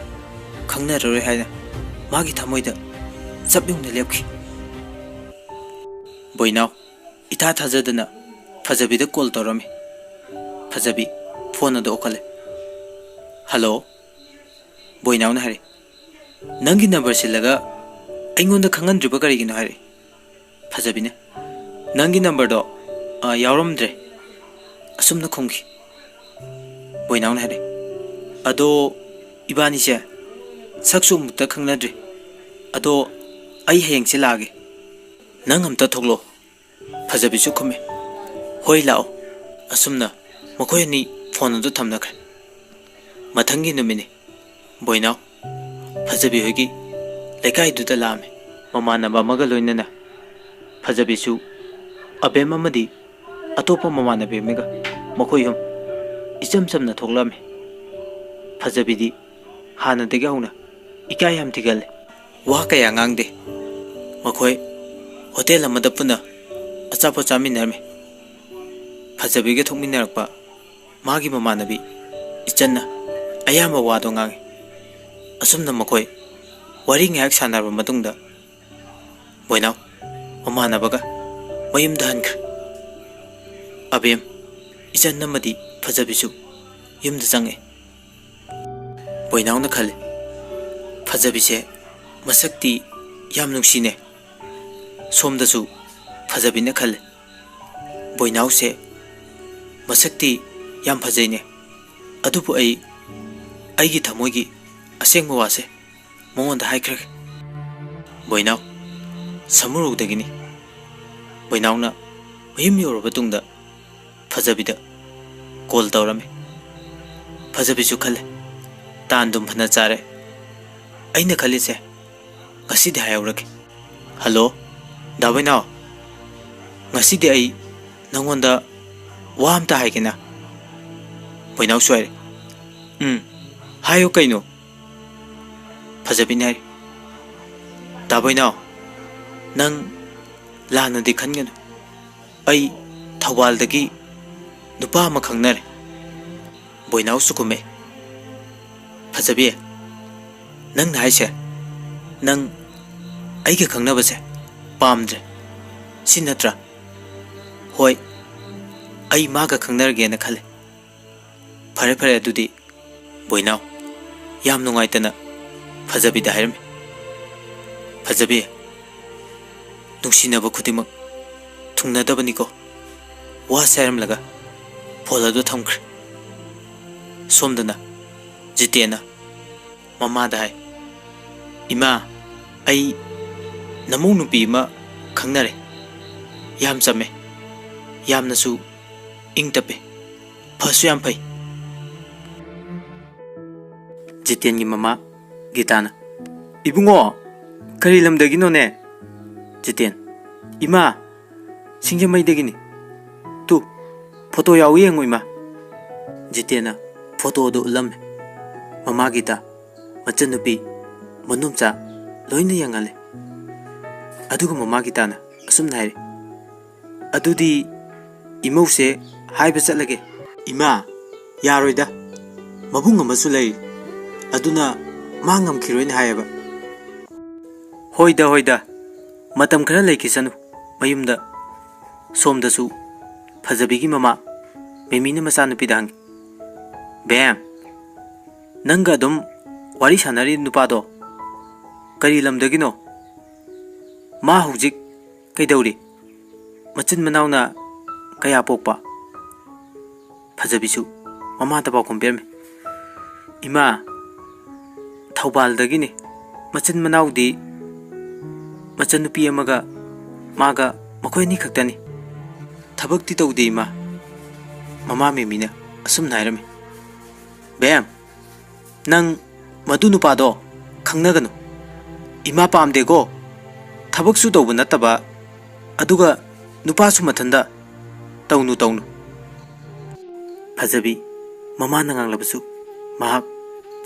ꯈꯪꯅꯔꯔꯣꯏ ꯍꯥꯏꯅ ꯃꯥꯒꯤ ꯊꯃꯣꯏꯗ ꯆꯞ ꯌꯨꯡꯅ ꯂꯦꯞꯈꯤ꯫ ꯕꯣꯏꯅꯥꯎ ꯏꯊꯥ ꯊꯥꯖꯗꯅ ꯐꯖꯕꯤꯗ ꯀꯣꯜ ꯇꯧꯔꯝꯃꯤ꯫ ꯐꯖꯕꯤ ꯐꯣꯟ ꯑꯗꯨ ꯑꯣꯛꯈꯠꯂꯦ꯫ "ꯍꯜꯂꯣ?" ꯕꯣꯏꯅꯥꯎꯅ ꯍꯥꯏꯔꯛꯏ꯫ "ꯅꯪꯒꯤ ꯅꯝꯕꯔ ꯁꯤꯜꯂꯒ ꯑꯩꯉꯣꯟꯗ ꯈꯪꯍꯟꯗ꯭ꯔꯤꯕ ꯀꯔꯤꯒꯤꯅꯣ?" ꯍꯥꯏꯔꯛꯏ꯫ ꯐꯖꯕꯤꯅ, "ꯅꯪꯒꯤ ꯅꯝꯕꯔꯗꯣ, ꯑ, ꯌꯥꯎꯔꯝꯗ꯭ꯔꯦ꯫" ꯑꯁꯨꯝꯅ ꯈꯨꯝꯈꯤ꯫ ꯕꯣꯏꯅꯥꯎꯅ ꯍꯥꯏꯔꯛꯏ, "ꯑꯗꯣ ꯏꯕꯥꯅꯤꯁꯦ ꯁꯛꯁꯨ ꯑꯃꯨꯛꯇ ꯈꯪꯅꯗ꯭ꯔꯤ꯫ ꯑꯗꯣ ꯑꯩ ꯍꯌꯦꯡꯁꯦ ꯂꯥꯛꯑꯒꯦ꯫ ꯅꯪ ꯑꯝꯇ ꯊꯣꯛꯂꯛꯑꯣ꯫" ꯐꯖꯕꯤꯁꯨ ꯈꯨꯝꯃꯤ, "ꯍꯣꯏ, ꯂꯥꯛꯑꯣ꯫" ꯑꯁꯨꯝꯅ ꯃꯈꯣꯏ ꯑꯅꯤ ꯐꯣꯟ ꯑꯗꯨ ꯊꯝꯅꯈ꯭ꯔꯦ꯫ ꯃꯊꯪꯒꯤ ꯅꯨꯃꯤꯠꯅꯤ꯫ ꯕꯣꯏꯅꯥꯎ ꯐꯖꯕꯤ ꯍꯣꯏꯒꯤ ꯂꯩꯀꯥꯏꯗꯨꯗ ꯂꯥꯛꯑꯝꯃꯤ꯫ ꯃꯃꯥꯟꯅꯕ ꯑꯃꯒ ꯂꯣꯏꯅꯅ ꯐꯖꯕꯤꯁꯨ ꯑꯕꯦꯝ ꯑꯃꯗꯤ ꯑꯇꯣꯞꯄ ꯃꯃꯥꯟꯅꯕꯤ ꯑꯃꯒ ꯃꯈꯣꯏ ꯑꯍꯨꯝ ꯏꯆꯝ ꯆꯝꯅ ꯊꯣꯛꯂꯛꯑꯝꯃꯤ꯫ ꯐꯖꯕꯤꯗꯤ ꯍꯥꯟꯅꯗꯒꯤ ꯍꯧꯅ ꯏꯀꯥꯏ ꯌꯥꯝ ꯊꯤꯒꯜꯂꯤ꯫ ꯋꯥ ꯀꯌꯥ ꯉꯥꯡꯗꯦ꯫ ꯃꯈꯣꯏ ꯍꯣꯇꯦꯜ ꯑꯃꯗ ꯄꯨꯟꯅ ꯑꯆꯥꯄꯣꯠ ꯆꯥꯃꯤꯟꯅꯔꯝꯃꯤ꯫ ꯐꯖꯕꯤꯒ ꯊꯣꯛꯃꯤꯟꯅꯔꯛꯄ ꯃꯥꯒꯤ ꯃꯃꯥꯟꯅꯕꯤ ꯏꯆꯟꯅ ꯑꯌꯥꯝꯕ ꯋꯥꯗꯣ ꯉꯥꯡꯉꯤ꯫ ꯑꯁꯨꯝꯅ ꯃꯈꯣꯏ ꯋꯥꯔꯤ ꯉꯥꯏꯍꯥꯛ ꯁꯥꯟꯅꯔꯕ ꯃꯇꯨꯡꯗ ꯕꯣꯏꯅꯥꯎ ꯃꯃꯥꯟꯅꯕꯒ ꯃꯌꯨꯝꯗ ꯍꯟꯈ꯭ꯔꯦ꯫ ꯑꯕꯦꯝ, ꯏꯆꯟ ꯑꯃꯗꯤ ꯐꯖꯕꯤꯁꯨ ꯌꯨꯝꯗ ꯆꯪꯉꯛꯑꯦ꯫ ꯕꯣꯏꯅꯥꯎꯅ ꯈꯜꯂꯤ, "ꯐꯖꯕꯤꯁꯦ ꯃꯁꯛꯇꯤ ꯌꯥꯝ ꯅꯨꯡꯁꯤꯅꯦ"꯫ ꯁꯣꯝꯗꯁꯨ ꯐꯖꯕꯤꯅ ꯈꯜꯂꯤ, "ꯕꯣꯏꯅꯥꯎꯁꯦ ꯃꯁꯛꯇꯤ ꯌꯥꯝ ꯐꯖꯩꯅꯦ, ꯑꯗꯨꯕꯨ ꯑꯩ ꯑꯩꯒꯤ ꯊꯃꯣꯏꯒꯤ ꯑꯁꯦꯡꯕ ꯋꯥꯁꯦ ꯃꯉꯣꯟꯗ ꯍꯥꯏꯈ꯭ꯔꯒꯦ"꯫ ꯕꯣꯏꯅꯥꯎ ꯁꯃꯨꯔꯧꯗꯒꯤꯅꯤ꯫ ꯕꯣꯏꯅꯥꯎꯅ ꯃꯌꯨꯝ ꯌꯧꯔꯕ ꯇꯨꯡꯗ ꯐꯖꯕꯤꯗ ꯀꯣꯜ ꯇꯧꯔꯝꯃꯤ꯫ ꯐꯖꯕꯤꯁꯨ ꯈꯜꯂꯦ, "ꯇꯥꯟꯗꯨꯝ ꯐꯅ ꯆꯥꯔꯦ, ꯑꯩꯅ ꯈꯜꯂꯤꯁꯦ ꯉꯁꯤꯗꯤ ꯍꯥꯏꯍꯧꯔꯒꯦ"꯫ "ꯍꯜꯂꯣ, ꯗꯥ ꯕꯣꯏꯅꯥꯎ, ꯉꯁꯤꯗꯤ ꯑꯩ ꯅꯪꯉꯣꯟꯗ ꯋꯥ ꯑꯝꯇ ꯍꯥꯏꯒꯦꯅ"꯫ ꯕꯣꯏꯅꯥꯎ ꯁꯣꯏꯔꯦ꯫ "ꯎꯝ, ꯍꯥꯏꯌꯨ ꯀꯩꯅꯣ"꯫ ꯐꯖꯕꯤꯅ ꯍꯥꯏꯔꯤ, "ꯗꯥ ꯕꯣꯏꯅꯥꯎ, ꯅꯪ ꯂꯥꯟꯅꯗꯤ ꯈꯟꯒꯅꯨ, ꯑꯩ ꯊꯧꯕꯥꯜꯗꯒꯤ ꯅꯨꯄꯥ ꯑꯃ ꯈꯪꯅꯔꯦ"꯫ ꯕꯣꯏꯅꯥꯎꯁꯨ ꯈꯨꯝꯃꯦ, "ꯐꯖꯕꯤ, ꯅꯪꯅ ꯍꯥꯏꯁꯦ ꯅꯪ ꯑꯩꯒ ꯈꯪꯅꯕꯁꯦ ꯄꯥꯝꯗ꯭ꯔꯦ, ꯁꯤ ꯅꯠꯇ꯭ꯔꯥ?" "ꯍꯣꯏ, ꯑꯩ ꯃꯥꯒ ꯈꯪꯅꯔꯒꯦꯅ ꯈꯜꯂꯦ"꯫ "ꯐꯔꯦ ꯐꯔꯦ, ꯑꯗꯨꯗꯤ"꯫ ꯕꯣꯏꯅꯥꯎ ꯌꯥꯝ ꯅꯨꯡꯉꯥꯏꯇꯅ ꯐꯖꯕꯤꯗ ꯍꯥꯏꯔꯝꯃꯤ꯫ ꯐꯖꯕꯤ, ꯅꯨꯡꯁꯤꯅꯕ ꯈꯨꯗꯤꯡꯃꯛ ꯊꯨꯡꯅꯗꯕꯅꯤꯀꯣ꯫ ꯋꯥꯁꯦ ꯍꯥꯏꯔꯝꯂꯒ ꯐꯣꯟ ꯑꯗꯨ ꯊꯝꯈ꯭ꯔꯦ꯫ ꯁꯣꯝꯗꯅ ꯖꯤꯇꯦꯟꯅ ꯃꯃꯥꯗ ꯍꯥꯏ, "ꯏꯃꯥ, ꯑꯩ ꯅꯃꯧ ꯅꯨꯄꯤ ꯑꯃ ꯈꯪꯅꯔꯦ꯫ ꯌꯥꯝ ꯆꯝꯃꯦ, ꯌꯥꯝꯅꯁꯨ ꯏꯪ ꯇꯞꯄꯦ, ꯐꯁꯨ ꯌꯥꯝ ꯐꯩ"꯫ ꯖꯤꯇꯦꯟꯒꯤ ꯃꯃꯥ ꯒꯤꯇꯥꯅ, "ꯏꯕꯨꯡꯉꯣ, ꯀꯔꯤ ꯂꯝꯗꯒꯤꯅꯣꯅꯦ?" ꯖꯤꯇꯦꯟ, "ꯏꯃꯥ, "ꯁꯤꯡꯖꯃꯩꯗꯒꯤꯅꯤ꯫ ꯇꯨ, ꯐꯣꯇꯣ ꯌꯥꯎꯏ, ꯌꯦꯡꯉꯨ, ꯏꯃꯥ꯫" ꯖꯤꯇꯦꯟꯅ ꯐꯣꯇꯣꯗꯨ ꯎꯠꯂꯝꯃꯦ꯫ ꯃꯃꯥ ꯒꯤꯇꯥ, ꯃꯆꯟꯅꯨꯄꯤ, ꯃꯅꯣꯝꯆꯥ ꯂꯣꯏꯅ ꯌꯦꯡꯍꯜꯂꯦ꯫ ꯑꯗꯨꯒ ꯃꯃꯥ ꯒꯤꯇꯥꯅ ꯑꯁꯨꯝꯅ ꯍꯥꯏꯔꯦ, "ꯑꯗꯨꯗꯤ ꯏꯃꯧꯁꯦ ꯍꯥꯏꯕ ꯆꯠꯂꯒꯦ꯫" "ꯏꯃꯥ, ꯌꯥꯔꯣꯏꯗ꯫ ꯃꯕꯨꯡ ꯑꯃꯁꯨ ꯂꯩ꯫ ꯑꯗꯨꯅ ꯃꯥ ꯉꯝꯈꯤꯔꯣꯏꯅ ꯍꯥꯏꯌꯦꯕ꯫" "ꯍꯣꯏꯗ, ꯍꯣꯏꯗ꯫ ꯃꯇꯝ ꯈꯔ ꯂꯩꯈꯤꯁꯅꯨ ꯃꯌꯨꯝꯗ꯫" ꯁꯣꯝꯗꯁꯨ ꯐꯖꯕꯤꯒꯤ ꯃꯃꯥ ꯃꯦꯃꯤꯅ ꯃꯆꯥꯅꯨꯄꯤꯗ ꯍꯪꯉꯤ, "ꯕꯦꯝ, ꯅꯪꯒ ꯑꯗꯨꯝ ꯋꯥꯔꯤ ꯁꯥꯟꯅꯔꯤ ꯅꯨꯄꯥꯗꯣ ꯀꯔꯤ ꯂꯝꯗꯒꯤꯅꯣ? ꯃꯥ ꯍꯧꯖꯤꯛ ꯀꯩꯗꯧꯔꯤ? ꯃꯆꯤꯟ ꯃꯅꯥꯎꯅ ꯀꯌꯥ ꯄꯣꯛꯄ?" ꯐꯖꯕꯤꯁꯨ ꯃꯃꯥꯗ ꯄꯥꯎꯈꯨꯝ ꯄꯤꯔꯝꯃꯤ, "ꯏꯃꯥ, ꯊꯧꯕꯥꯜꯗꯒꯤꯅꯤ꯫ ꯃꯆꯤꯟ ꯃꯅꯥꯎꯗꯤ ꯃꯆꯟꯅꯨꯄꯤ ꯑꯃꯒ ꯃꯥꯒ, ꯃꯈꯣꯏ ꯑꯅꯤ ꯈꯛꯇꯅꯤ꯫ ꯊꯕꯛꯇꯤ ꯇꯧꯗꯦ, ꯏꯃꯥ꯫" ꯃꯃꯥ ꯃꯦꯃꯤꯅ ꯑꯁꯨꯝꯅ ꯍꯥꯏꯔꯝꯃꯤ, "ꯕꯦꯝ, ꯅꯪ ꯃꯗꯨ ꯅꯨꯄꯥꯗꯣ ꯈꯪꯅꯒꯅꯨ꯫ ꯏꯃꯥ ꯄꯥꯝꯗꯦꯀꯣ꯫ ꯊꯕꯛꯁꯨ ꯇꯧꯕ ꯅꯠꯇꯕ, ꯑꯗꯨꯒ ꯅꯨꯄꯥꯁꯨ ꯃꯊꯟꯗ꯫ ꯇꯧꯅꯨ, ꯇꯧꯅꯨ꯫" ꯐꯖꯕꯤ ꯃꯃꯥꯅ ꯉꯥꯡꯂꯕꯁꯨ ꯃꯍꯥꯛ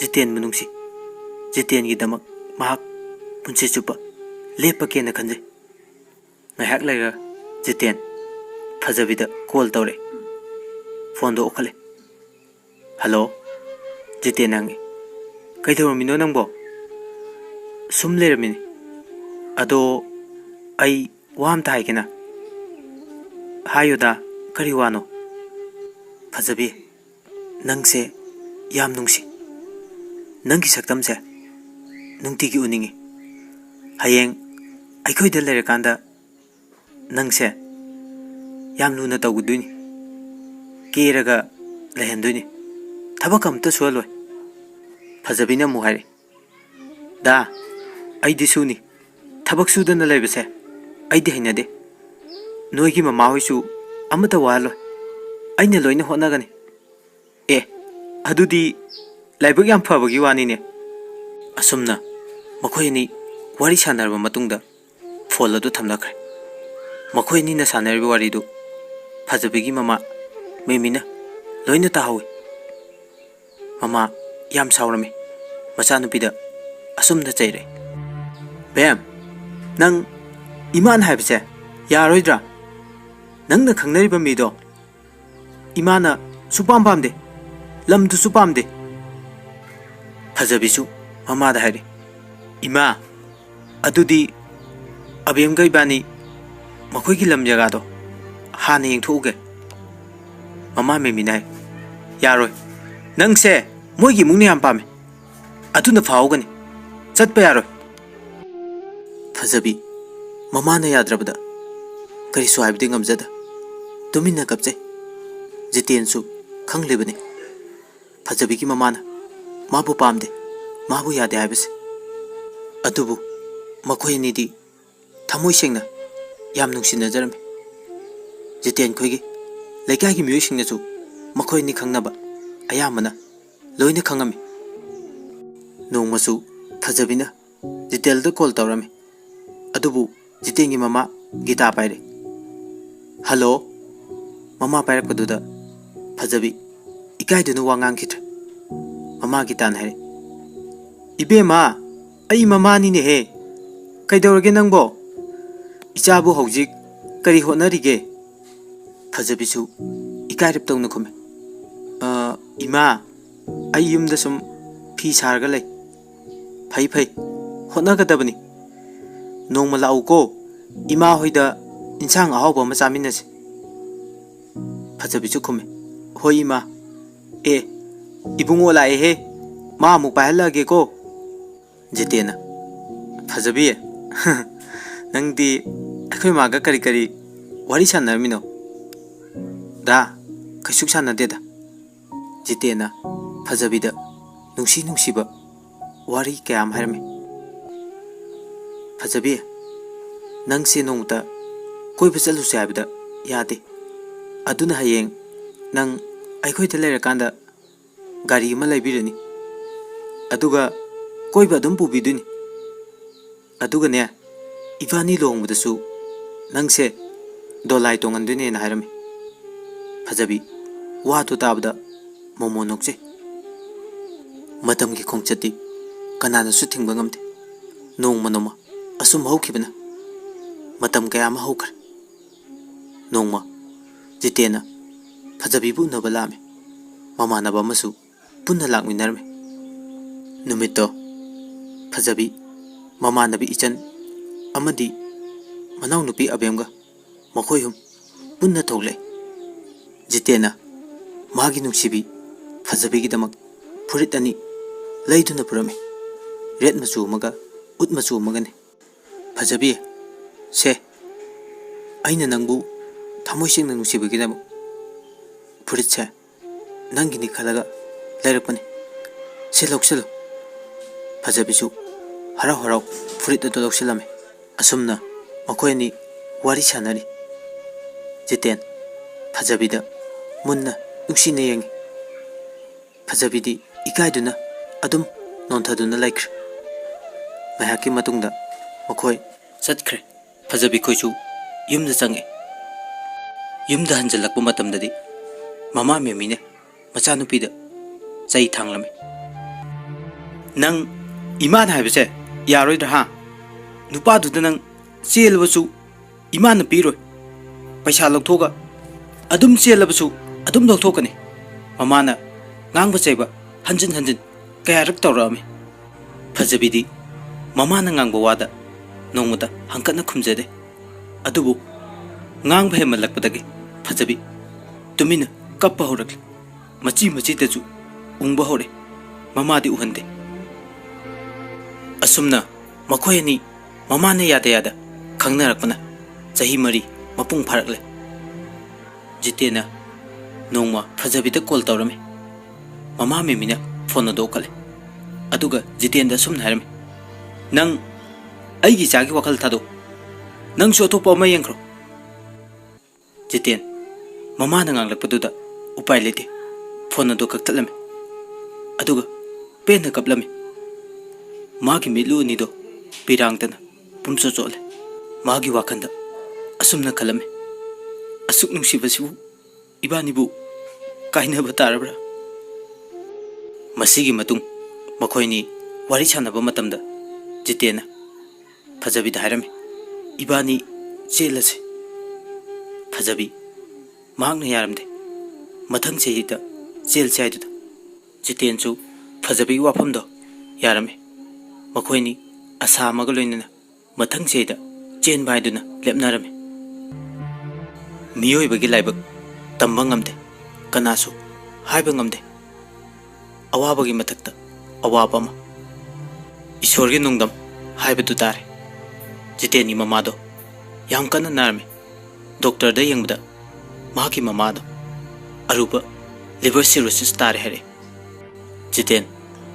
ꯖꯤꯇꯦꯟꯕꯨ ꯅꯨꯡꯁꯤ꯫ ꯖꯤꯇꯦꯟꯒꯤꯗꯃꯛ ꯃꯍꯥꯛ ꯄꯨꯟꯁꯤ ꯆꯨꯞꯄ ꯂꯦꯞꯄꯒꯦꯅ ꯈꯟꯖꯩ꯫ ꯉꯥꯏꯍꯥꯛ ꯂꯩꯔ ꯖꯤꯇꯦꯟ ꯐꯖꯕꯤꯗ ꯀꯣꯜ ꯇꯧꯔꯛꯑꯦ꯫ ꯐꯣꯟꯗꯣ ꯑꯣꯛꯈꯠꯂꯦ꯫ "ꯍꯜꯂꯣ?" ꯖꯤꯇꯦꯟ ꯍꯪꯉꯤ꯫ "ꯀꯩꯗꯧꯔꯝꯃꯤꯅꯣ ꯅꯪꯕꯣ?" "ꯁꯨꯝ ꯂꯩꯔꯝꯃꯤꯅꯤ꯫ ꯑꯗꯣ ꯑꯩ ꯋꯥ ꯑꯝꯇ ꯍꯥꯏꯒꯦꯅ꯫" "ꯍꯥꯏꯌꯨꯗ, ꯀꯔꯤ ꯋꯥꯅꯣ?" "ꯐꯖꯕꯤ, ꯅꯪꯁꯦ ꯌꯥꯝ ꯅꯨꯡꯁꯤ꯫ ꯅꯪꯒꯤ ꯁꯛꯇꯝꯁꯦ ꯅꯨꯡꯇꯤꯒꯤ ꯎꯅꯤꯡꯉꯤ꯫ ꯍꯌꯦꯡ ꯑꯩꯈꯣꯏꯗ ꯂꯩꯔꯀꯥꯟꯗ ꯅꯪꯁꯦ ꯌꯥꯝ ꯂꯨꯅ ꯇꯧꯒꯗꯣꯏꯅꯤ꯫ ꯀꯦꯔꯒ ꯂꯩꯍꯟꯗꯣꯏꯅꯤ꯫ ꯊꯕꯛ ꯑꯝꯇ ꯁꯨꯍꯜꯂꯣꯏ꯫" ꯐꯖꯕꯤꯅ ꯑꯃꯨꯛ ꯍꯥꯏꯔꯛꯏ, "ꯗꯥ, ꯑꯩꯗꯤ ꯁꯨꯅꯤ꯫ ꯊꯕꯛ ꯁꯨꯗꯅ ꯂꯩꯕꯁꯦ ꯑꯩꯗꯤ ꯍꯩꯅꯗꯦ꯫ ꯅꯣꯏꯒꯤ ꯃꯃꯥꯍꯣꯏꯁꯨ ꯑꯃꯠꯇ ꯋꯥꯍꯜꯂꯣꯏ꯫ ꯑꯩꯅ ꯂꯣꯏꯅ ꯍꯣꯠꯅꯒꯅꯤ꯫" "ꯑꯦ, ꯑꯗꯨꯗꯤ ꯂꯥꯏꯕꯛ ꯌꯥꯝ ꯐꯕꯒꯤ ꯋꯥꯅꯤꯅꯦ꯫" ꯑꯁꯨꯝꯅ ꯃꯈꯣꯏ ꯑꯅꯤ ꯋꯥꯔꯤ ꯁꯥꯟꯅꯔꯕ ꯃꯇꯨꯡꯗ ꯐꯣꯟ ꯑꯗꯨ ꯊꯝꯅꯈ꯭ꯔꯦ꯫ ꯃꯈꯣꯏ ꯑꯅꯤꯅ ꯁꯥꯟꯅꯔꯤꯕ ꯋꯥꯔꯤꯗꯨ ꯐꯖꯕꯤꯒꯤ ꯃꯃꯥ ꯃꯦꯃꯤꯅ ꯂꯣꯏꯅ ꯇꯥꯍꯧꯏ꯫ ꯃꯃꯥ ꯌꯥꯝ ꯁꯥꯎꯔꯝꯃꯤ꯫ ꯃꯆꯥꯅꯨꯄꯤꯗ ꯑꯁꯨꯝꯅ ꯆꯩꯔꯛꯏ, "ꯕꯦꯝ, ꯅꯪ ꯏꯃꯥꯅ ꯍꯥꯏꯕꯁꯦ ꯌꯥꯔꯣꯏꯗ꯭ꯔꯥ? ꯅꯪꯅ ꯈꯪꯅꯔꯤꯕ ꯃꯤꯗꯣ ꯏꯃꯥꯅ ꯁꯨꯄꯥꯝ ꯄꯥꯝꯗꯦ, ꯂꯝꯗꯨꯁꯨ ꯄꯥꯝꯗꯦ꯫" ꯐꯖꯕꯤꯁꯨ ꯃꯃꯥꯗ ꯍꯥꯏꯔꯤ, "ꯏꯃꯥ, ꯑꯗꯨꯗꯤ ꯑꯕꯦꯝꯒ ꯏꯕꯥꯅꯤ ꯃꯈꯣꯏꯒꯤ ꯂꯝ ꯖꯒꯥꯗꯣ ꯍꯥꯟꯅ ꯌꯦꯡꯊꯣꯛꯎꯒꯦ꯫" ꯃꯃꯥ ꯃꯦꯃꯤꯅ ꯍꯥꯏ, "ꯌꯥꯔꯣꯏ, ꯅꯪꯁꯦ ꯃꯣꯏꯒꯤ ꯏꯃꯨꯡꯅ ꯌꯥꯝ ꯄꯥꯝꯃꯦ, ꯑꯗꯨꯅ ꯐꯥꯍꯧꯒꯅꯤ, ꯆꯠꯄ ꯌꯥꯔꯣꯏ꯫" ꯐꯖꯕꯤ ꯃꯃꯥꯅ ꯌꯥꯗ꯭ꯔꯕꯗ ꯀꯔꯤꯁꯨ ꯍꯥꯏꯕꯗꯤ ꯉꯝꯖꯗ ꯇꯨꯃꯤꯟꯅ ꯀꯞꯆꯩ꯫ ꯖꯤꯇꯦꯟꯁꯨ ꯈꯪꯂꯤꯕꯅꯤ ꯐꯖꯕꯤꯒꯤ ꯃꯃꯥꯅ ꯃꯥꯕꯨ ꯄꯥꯝꯗꯦ, ꯃꯥꯕꯨ ꯌꯥꯗꯦ ꯍꯥꯏꯕꯁꯦ꯫ ꯑꯗꯨꯕꯨ ꯃꯈꯣꯏ ꯑꯅꯤꯗꯤ ꯊꯃꯣꯏ ꯁꯦꯡꯅ ꯌꯥꯝ ꯅꯨꯡꯁꯤꯅꯖꯔꯝꯃꯤ꯫ ꯖꯤꯇꯦꯟ ꯈꯣꯏꯒꯤ ꯂꯩꯀꯥꯏꯒꯤ ꯃꯤꯑꯣꯏꯁꯤꯡꯅꯁꯨ ꯃꯈꯣꯏ ꯑꯅꯤ ꯈꯪꯅꯕ ꯑꯌꯥꯝꯕꯅ ꯂꯣꯏꯅ ꯈꯪꯉꯝꯃꯤ꯫ ꯅꯣꯡꯃꯁꯨ ꯐꯖꯕꯤꯅ ꯖꯤꯇꯦꯜꯗ ꯀꯣꯜ ꯇꯧꯔꯝꯃꯤ꯫ ꯑꯗꯨꯕꯨ ꯖꯤꯇꯦꯟꯒꯤ ꯃꯃꯥ ꯒꯤꯇꯥ ꯄꯥꯏꯔꯦ꯫ "ꯍꯜꯂꯣ?" ꯃꯃꯥ ꯄꯥꯏꯔꯛꯄꯗꯨꯗ ꯐꯖꯕꯤ ꯏꯀꯥꯏꯗꯨꯅ ꯋꯥ ꯉꯥꯡꯈꯤꯗ꯭ꯔꯦ꯫ ꯃꯃꯥ ꯒꯤꯇꯥꯅ ꯍꯥꯏꯔꯦ, "ꯏꯕꯦꯝꯃ, ꯑꯩ ꯃꯃꯥꯅꯤꯅꯦꯍꯦ꯫ ꯀꯩꯗꯧꯔꯒꯦ ꯅꯪꯕꯣ? ꯏꯆꯥꯕꯨ ꯍꯧꯖꯤꯛ ꯀꯔꯤ ꯍꯣꯠꯅꯔꯤꯒꯦ?" ꯐꯖꯕꯤꯁꯨ ꯏꯀꯥꯏꯔꯞ ꯇꯧꯅ ꯈꯨꯝꯃꯤ, "ꯑ, ꯏꯃꯥ, ꯑꯩ ꯌꯨꯝꯗ ꯁꯨꯝ ꯐꯤ ꯁꯥꯔꯒ ꯂꯩ꯫" "ꯐꯩ ꯐꯩ, ꯍꯣꯠꯅꯒꯗꯕꯅꯤ꯫ ꯅꯣꯡꯃ ꯂꯥꯛꯎꯀꯣ, ꯏꯃꯥ ꯍꯣꯏꯗ ꯏꯟꯁꯥꯡ ꯑꯍꯥꯎꯕ ꯑꯃ ꯆꯥꯃꯤꯟꯅꯁꯤ꯫" ꯐꯖꯕꯤꯁꯨ ꯈꯨꯝꯃꯤ, "ꯍꯣꯏ ꯏꯃꯥ꯫ ꯑꯦ, ꯏꯕꯨꯡꯉꯣ ꯂꯥꯛꯑꯦꯍꯦ, ꯃꯥ ꯑꯃꯨꯛ ꯄꯥꯏꯍꯜꯂꯛꯑꯒꯦꯀꯣ꯫" ꯖꯤꯇꯦꯟꯅ, "ꯐꯖꯕꯤ, ꯅꯪꯗꯤ ꯑꯩꯈꯣꯏ ꯃꯥꯒ ꯀꯔꯤ ꯀꯔꯤ ꯋꯥꯔꯤ ꯁꯥꯟꯅꯔꯝꯃꯤꯅꯣ?" "ꯗꯥ, ꯀꯩꯁꯨ ꯁꯥꯟꯅꯗꯦꯗ꯫" ꯖꯤꯇꯦꯟꯅ ꯐꯖꯕꯤꯗ ꯅꯨꯡꯁꯤ ꯅꯨꯡꯁꯤꯕ ꯋꯥꯔꯤ ꯀꯌꯥ ꯑꯃ ꯍꯥꯏꯔꯝꯃꯤ꯫ "ꯐꯖꯕꯤ, ꯅꯪꯁꯦ ꯅꯣꯡꯃꯇ ꯀꯣꯏꯕ ꯆꯠꯂꯨꯁꯦ ꯍꯥꯏꯕꯗ ꯌꯥꯗꯦ꯫ ꯑꯗꯨꯅ ꯍꯌꯦꯡ ꯅꯪ ꯑꯩꯈꯣꯏꯗ ꯂꯩꯔꯀꯥꯟꯗ ꯒꯥꯔꯤ ꯑꯃ ꯂꯩꯕꯤꯔꯅꯤ꯫ ꯑꯗꯨꯒ ꯀꯣꯏꯕ ꯑꯗꯨꯝ ꯄꯨꯕꯤꯗꯣꯏꯅꯤ꯫ ꯑꯗꯨꯒꯅꯦ, ꯏꯕꯥꯅꯤ ꯂꯨꯍꯣꯡꯕꯗꯁꯨ "ꯅꯪꯁꯦ ꯗꯣꯂꯥꯏ ꯇꯣꯡꯍꯟꯗꯣꯏꯅꯦꯅ ꯍꯥꯏꯔꯝꯃꯤ꯫" ꯐꯖꯕꯤ ꯋꯥꯗꯨ ꯇꯥꯕꯗ ꯃꯣꯃꯣ ꯅꯣꯛꯆꯩ꯫ ꯃꯇꯝꯒꯤ ꯈꯣꯡꯆꯠꯇꯤ ꯀꯅꯥꯅꯁꯨ ꯊꯤꯡꯕ ꯉꯝꯗꯦ꯫ ꯅꯣꯡꯃ ꯅꯣꯡꯃ ꯑꯁꯨꯝ ꯍꯧꯈꯤꯕꯅ ꯃꯇꯝ ꯀꯌꯥ ꯑꯃ ꯍꯧꯈ꯭ꯔꯦ꯫ ꯅꯣꯡꯃ ꯖꯤꯇꯦꯟꯅ ꯐꯖꯕꯤꯕꯨ ꯎꯅꯕ ꯂꯥꯛꯑꯝꯃꯤ꯫ ꯃꯃꯥꯟꯅꯕ ꯑꯃꯁꯨ ꯄꯨꯟꯅ ꯂꯥꯛꯃꯤꯟꯅꯔꯝꯃꯤ꯫ ꯅꯨꯃꯤꯠꯇꯣ ꯐꯖꯕꯤ, ꯃꯃꯥꯟꯅꯕꯤ ꯏꯆꯟ ꯑꯃꯗꯤ ꯃꯅꯥꯎꯅꯨꯄꯤ ꯑꯕꯦꯝꯒ ꯃꯈꯣꯏ ꯑꯍꯨꯝ ꯄꯨꯟꯅ ꯊꯣꯛꯂꯛꯏ꯫ ꯖꯤꯇꯦꯟꯅ ꯃꯥꯒꯤ ꯅꯨꯡꯁꯤꯕꯤ ꯐꯖꯕꯤꯒꯤꯗꯃꯛ ꯐꯨꯔꯤꯠ ꯑꯅꯤ ꯂꯩꯗꯨꯅ ꯄꯨꯔꯝꯃꯤ꯫ ꯔꯦꯗ ꯃꯆꯨ ꯑꯃꯒ ꯎꯠ ꯃꯆꯨ ꯑꯃꯒꯅꯤ꯫ "ꯐꯖꯕꯤ, ꯁꯦ, ꯑꯩꯅ ꯅꯪꯕꯨ ꯊꯃꯣꯏ ꯁꯦꯡꯅ ꯅꯨꯡꯁꯤꯕꯒꯤꯗꯃꯛ ꯐꯨꯔꯤꯠꯁꯦ ꯅꯪꯒꯤꯅꯤ ꯈꯜꯂꯒ ꯂꯩꯔꯛꯄꯅꯤ꯫ ꯁꯤ ꯂꯧꯁꯤꯜꯂꯨ꯫" ꯐꯖꯕꯤꯁꯨ ꯍꯔꯥꯎ ꯍꯔꯥꯎ ꯐꯨꯔꯤꯠ ꯑꯗꯨ ꯂꯧꯁꯤꯜꯂꯝꯃꯤ꯫ ꯑꯁꯨꯝꯅ ꯃꯈꯣꯏ ꯑꯅꯤ ꯋꯥꯔꯤ ꯁꯥꯟꯅꯔꯤ꯫ ꯖꯤꯇꯦꯟ ꯐꯖꯕꯤꯗ ꯃꯨꯟꯅ ꯅꯨꯡꯁꯤꯅ ꯌꯦꯡꯉꯤ꯫ ꯐꯖꯕꯤꯗꯤ ꯏꯀꯥꯏꯗꯨꯅ ꯑꯗꯨꯝ ꯅꯣꯟꯊꯗꯨꯅ ꯂꯩꯈ꯭ꯔꯦ꯫ ꯉꯥꯏꯍꯥꯛꯀꯤ ꯃꯇꯨꯡꯗ ꯃꯈꯣꯏ ꯆꯠꯈ꯭ꯔꯦ꯫ ꯐꯖꯕꯤ ꯈꯣꯏꯁꯨ ꯌꯨꯝꯗ ꯆꯪꯉꯦ꯫ ꯌꯨꯝꯗ ꯍꯟꯖꯜꯂꯛꯄ ꯃꯇꯝꯗꯗꯤ ꯃꯃꯥ ꯃꯦꯃꯤꯅ ꯃꯆꯥꯅꯨꯄꯤꯗ ꯆꯩ ꯊꯥꯡꯂꯝꯃꯤ꯫ "ꯅꯪ ꯏꯃꯥꯅ ꯍꯥꯏꯕꯁꯦ ꯌꯥꯔꯣꯏꯗ꯭ꯔꯥ, ꯍꯥ? ꯅꯨꯄꯥꯗꯨꯗ ꯅꯪ ꯆꯦꯜꯂꯕꯁꯨ ꯏꯃꯥꯅ ꯄꯤꯔꯣꯏ꯫ ꯄꯩꯁꯥ ꯂꯧꯊꯣꯛꯑꯒ ꯑꯗꯨꯝ ꯆꯦꯜꯂꯕꯁꯨ ꯑꯗꯨꯝ ꯂꯧꯊꯣꯛꯀꯅꯤ꯫" ꯃꯃꯥꯅ ꯉꯥꯡꯕ ꯆꯩꯕ ꯍꯟꯖꯤꯟ ꯍꯟꯖꯤꯟ ꯀꯌꯥꯔꯛ ꯇꯧꯔꯛꯑꯝꯃꯤ꯫ ꯐꯖꯕꯤꯗꯤ ꯃꯃꯥꯅ ꯉꯥꯡꯕ ꯋꯥꯗ ꯅꯣꯡꯃꯇ ꯍꯪꯀꯠꯅ ꯈꯨꯝꯖꯗꯦ꯫ ꯑꯗꯨꯕꯨ ꯉꯥꯡꯕ ꯍꯦꯟꯃꯜꯂꯛꯄꯗꯒꯤ ꯐꯖꯕꯤ ꯇꯨꯃꯤꯟꯅ ꯀꯞꯄ ꯍꯧꯔꯛꯂꯦ꯫ ꯃꯆꯤ ꯃꯆꯤꯗꯁꯨ ꯎꯪꯕ ꯍꯧꯔꯦ꯫ ꯃꯃꯥꯗꯤ ꯎꯍꯟꯗꯦ꯫ ꯑꯁꯨꯝꯅ ꯃꯈꯣꯏ ꯑꯅꯤ ꯃꯃꯥꯅ ꯌꯥꯗ ꯌꯥꯗ ꯈꯪꯅꯔꯛꯄꯅ ꯆꯍꯤ ꯃꯔꯤ ꯃꯄꯨꯡ ꯐꯥꯔꯛꯂꯦ꯫ ꯖꯤꯇꯦꯟꯅ ꯅꯣꯡꯃ ꯐꯖꯕꯤꯗ ꯀꯣꯜ ꯇꯧꯔꯝꯃꯤ꯫ ꯃꯃꯥ ꯃꯦꯃꯤꯅ ꯐꯣꯟ ꯑꯗꯨ ꯂꯧꯈꯠꯂꯦ꯫ ꯑꯗꯨꯒ ꯖꯤꯇꯦꯟꯗ ꯑꯁꯨꯝꯅ ꯍꯥꯏꯔꯝꯃꯤ, "ꯅꯪ ꯑꯩꯒꯤ ꯏꯆꯥꯒꯤ ꯋꯥꯈꯜ ꯊꯥꯗꯣꯛ꯫ ꯅꯪꯁꯨ ꯑꯇꯣꯞꯄ ꯑꯃ ꯌꯦꯡꯈ꯭ꯔꯣ꯫" ꯖꯤꯇꯦꯟ ꯃꯃꯥꯅ ꯉꯥꯡꯂꯛꯄꯗꯨꯗ ꯎꯄꯥꯏ ꯂꯩꯇꯦ꯫ ꯐꯣꯟ ꯑꯗꯨ ꯀꯛꯊꯠꯂꯝꯃꯤ꯫ ꯑꯗꯨꯒ ꯄꯦꯟꯅ ꯀꯞꯂꯝꯃꯤ꯫ ꯃꯥꯒꯤ ꯃꯤꯠꯂꯨ ꯑꯅꯤꯗꯣ ꯄꯤꯔꯥꯡꯇꯅ ꯄꯨꯝꯆꯣꯠ ꯆꯣꯠꯂꯦ꯫ ꯃꯥꯒꯤ ꯋꯥꯈꯜꯗ ꯑꯁꯨꯝꯅ ꯈꯜꯂꯝꯃꯤ, "ꯑꯁꯨꯛ ꯅꯨꯡꯁꯤꯕꯁꯤꯕꯨ ꯏꯕꯥꯅꯤꯕꯨ ꯀꯥꯏꯅꯕ ꯇꯥꯔꯕ꯭ꯔꯥ?" ꯃꯁꯤꯒꯤ ꯃꯇꯨꯡ ꯃꯈꯣꯏꯅꯤ ꯋꯥꯔꯤ ꯁꯥꯟꯅꯕ ꯃꯇꯝꯗ ꯖꯤꯇꯦꯟꯅ ꯐꯖꯕꯤꯗ ꯍꯥꯏꯔꯝꯃꯤ, "ꯏꯕꯥꯅꯤ ꯆꯦꯜꯂꯁꯦ꯫" ꯐꯖꯕꯤ ꯃꯍꯥꯛꯅ ꯌꯥꯔꯝꯗꯦ, "ꯃꯊꯪ ꯆꯍꯤꯗ ꯆꯦꯜꯁꯦ" ꯍꯥꯏꯗꯨꯗ ꯖꯤꯇꯦꯟꯁꯨ ꯐꯖꯕꯤꯒꯤ ꯋꯥꯐꯝꯗꯣ ꯌꯥꯔꯝꯃꯤ꯫ ꯃꯈꯣꯏꯅꯤ ꯑꯁꯥ ꯑꯃꯒ ꯂꯣꯏꯅꯅ ꯃꯊꯪ ꯆꯍꯤꯗ ꯆꯦꯟꯕ ꯍꯥꯏꯗꯨꯅ ꯂꯦꯞꯅꯔꯝꯃꯤ꯫ ꯃꯤꯑꯣꯏꯕꯒꯤ ꯂꯥꯏꯕꯛ ꯇꯝꯕ ꯉꯝꯗꯦ, ꯀꯅꯥꯁꯨ ꯍꯥꯏꯕ ꯉꯝꯗꯦ꯫ ꯑꯋꯥꯕꯒꯤ ꯃꯊꯛꯇ ꯑꯋꯥꯕ ꯑꯃ, ꯏꯁꯣꯔꯒꯤ ꯅꯣꯡꯗꯝ ꯍꯥꯏꯕꯗꯨ ꯇꯥꯔꯦ꯫ ꯖꯤꯇꯦꯟꯒꯤ ꯃꯃꯥꯗꯣ ꯌꯥꯝ ꯀꯟꯅ ꯅꯥꯔꯝꯃꯤ꯫ ꯗꯣꯛꯇꯔꯗ ꯌꯦꯡꯕꯗ ꯃꯍꯥꯛꯀꯤ ꯃꯃꯥꯗꯣ ꯑꯔꯨꯕ ꯂꯤꯚꯔ ꯁꯤꯔꯣꯁꯤꯁ ꯇꯥꯔꯦ ꯍꯥꯏꯔꯛꯑꯦ꯫ ꯖꯤꯇꯦꯟ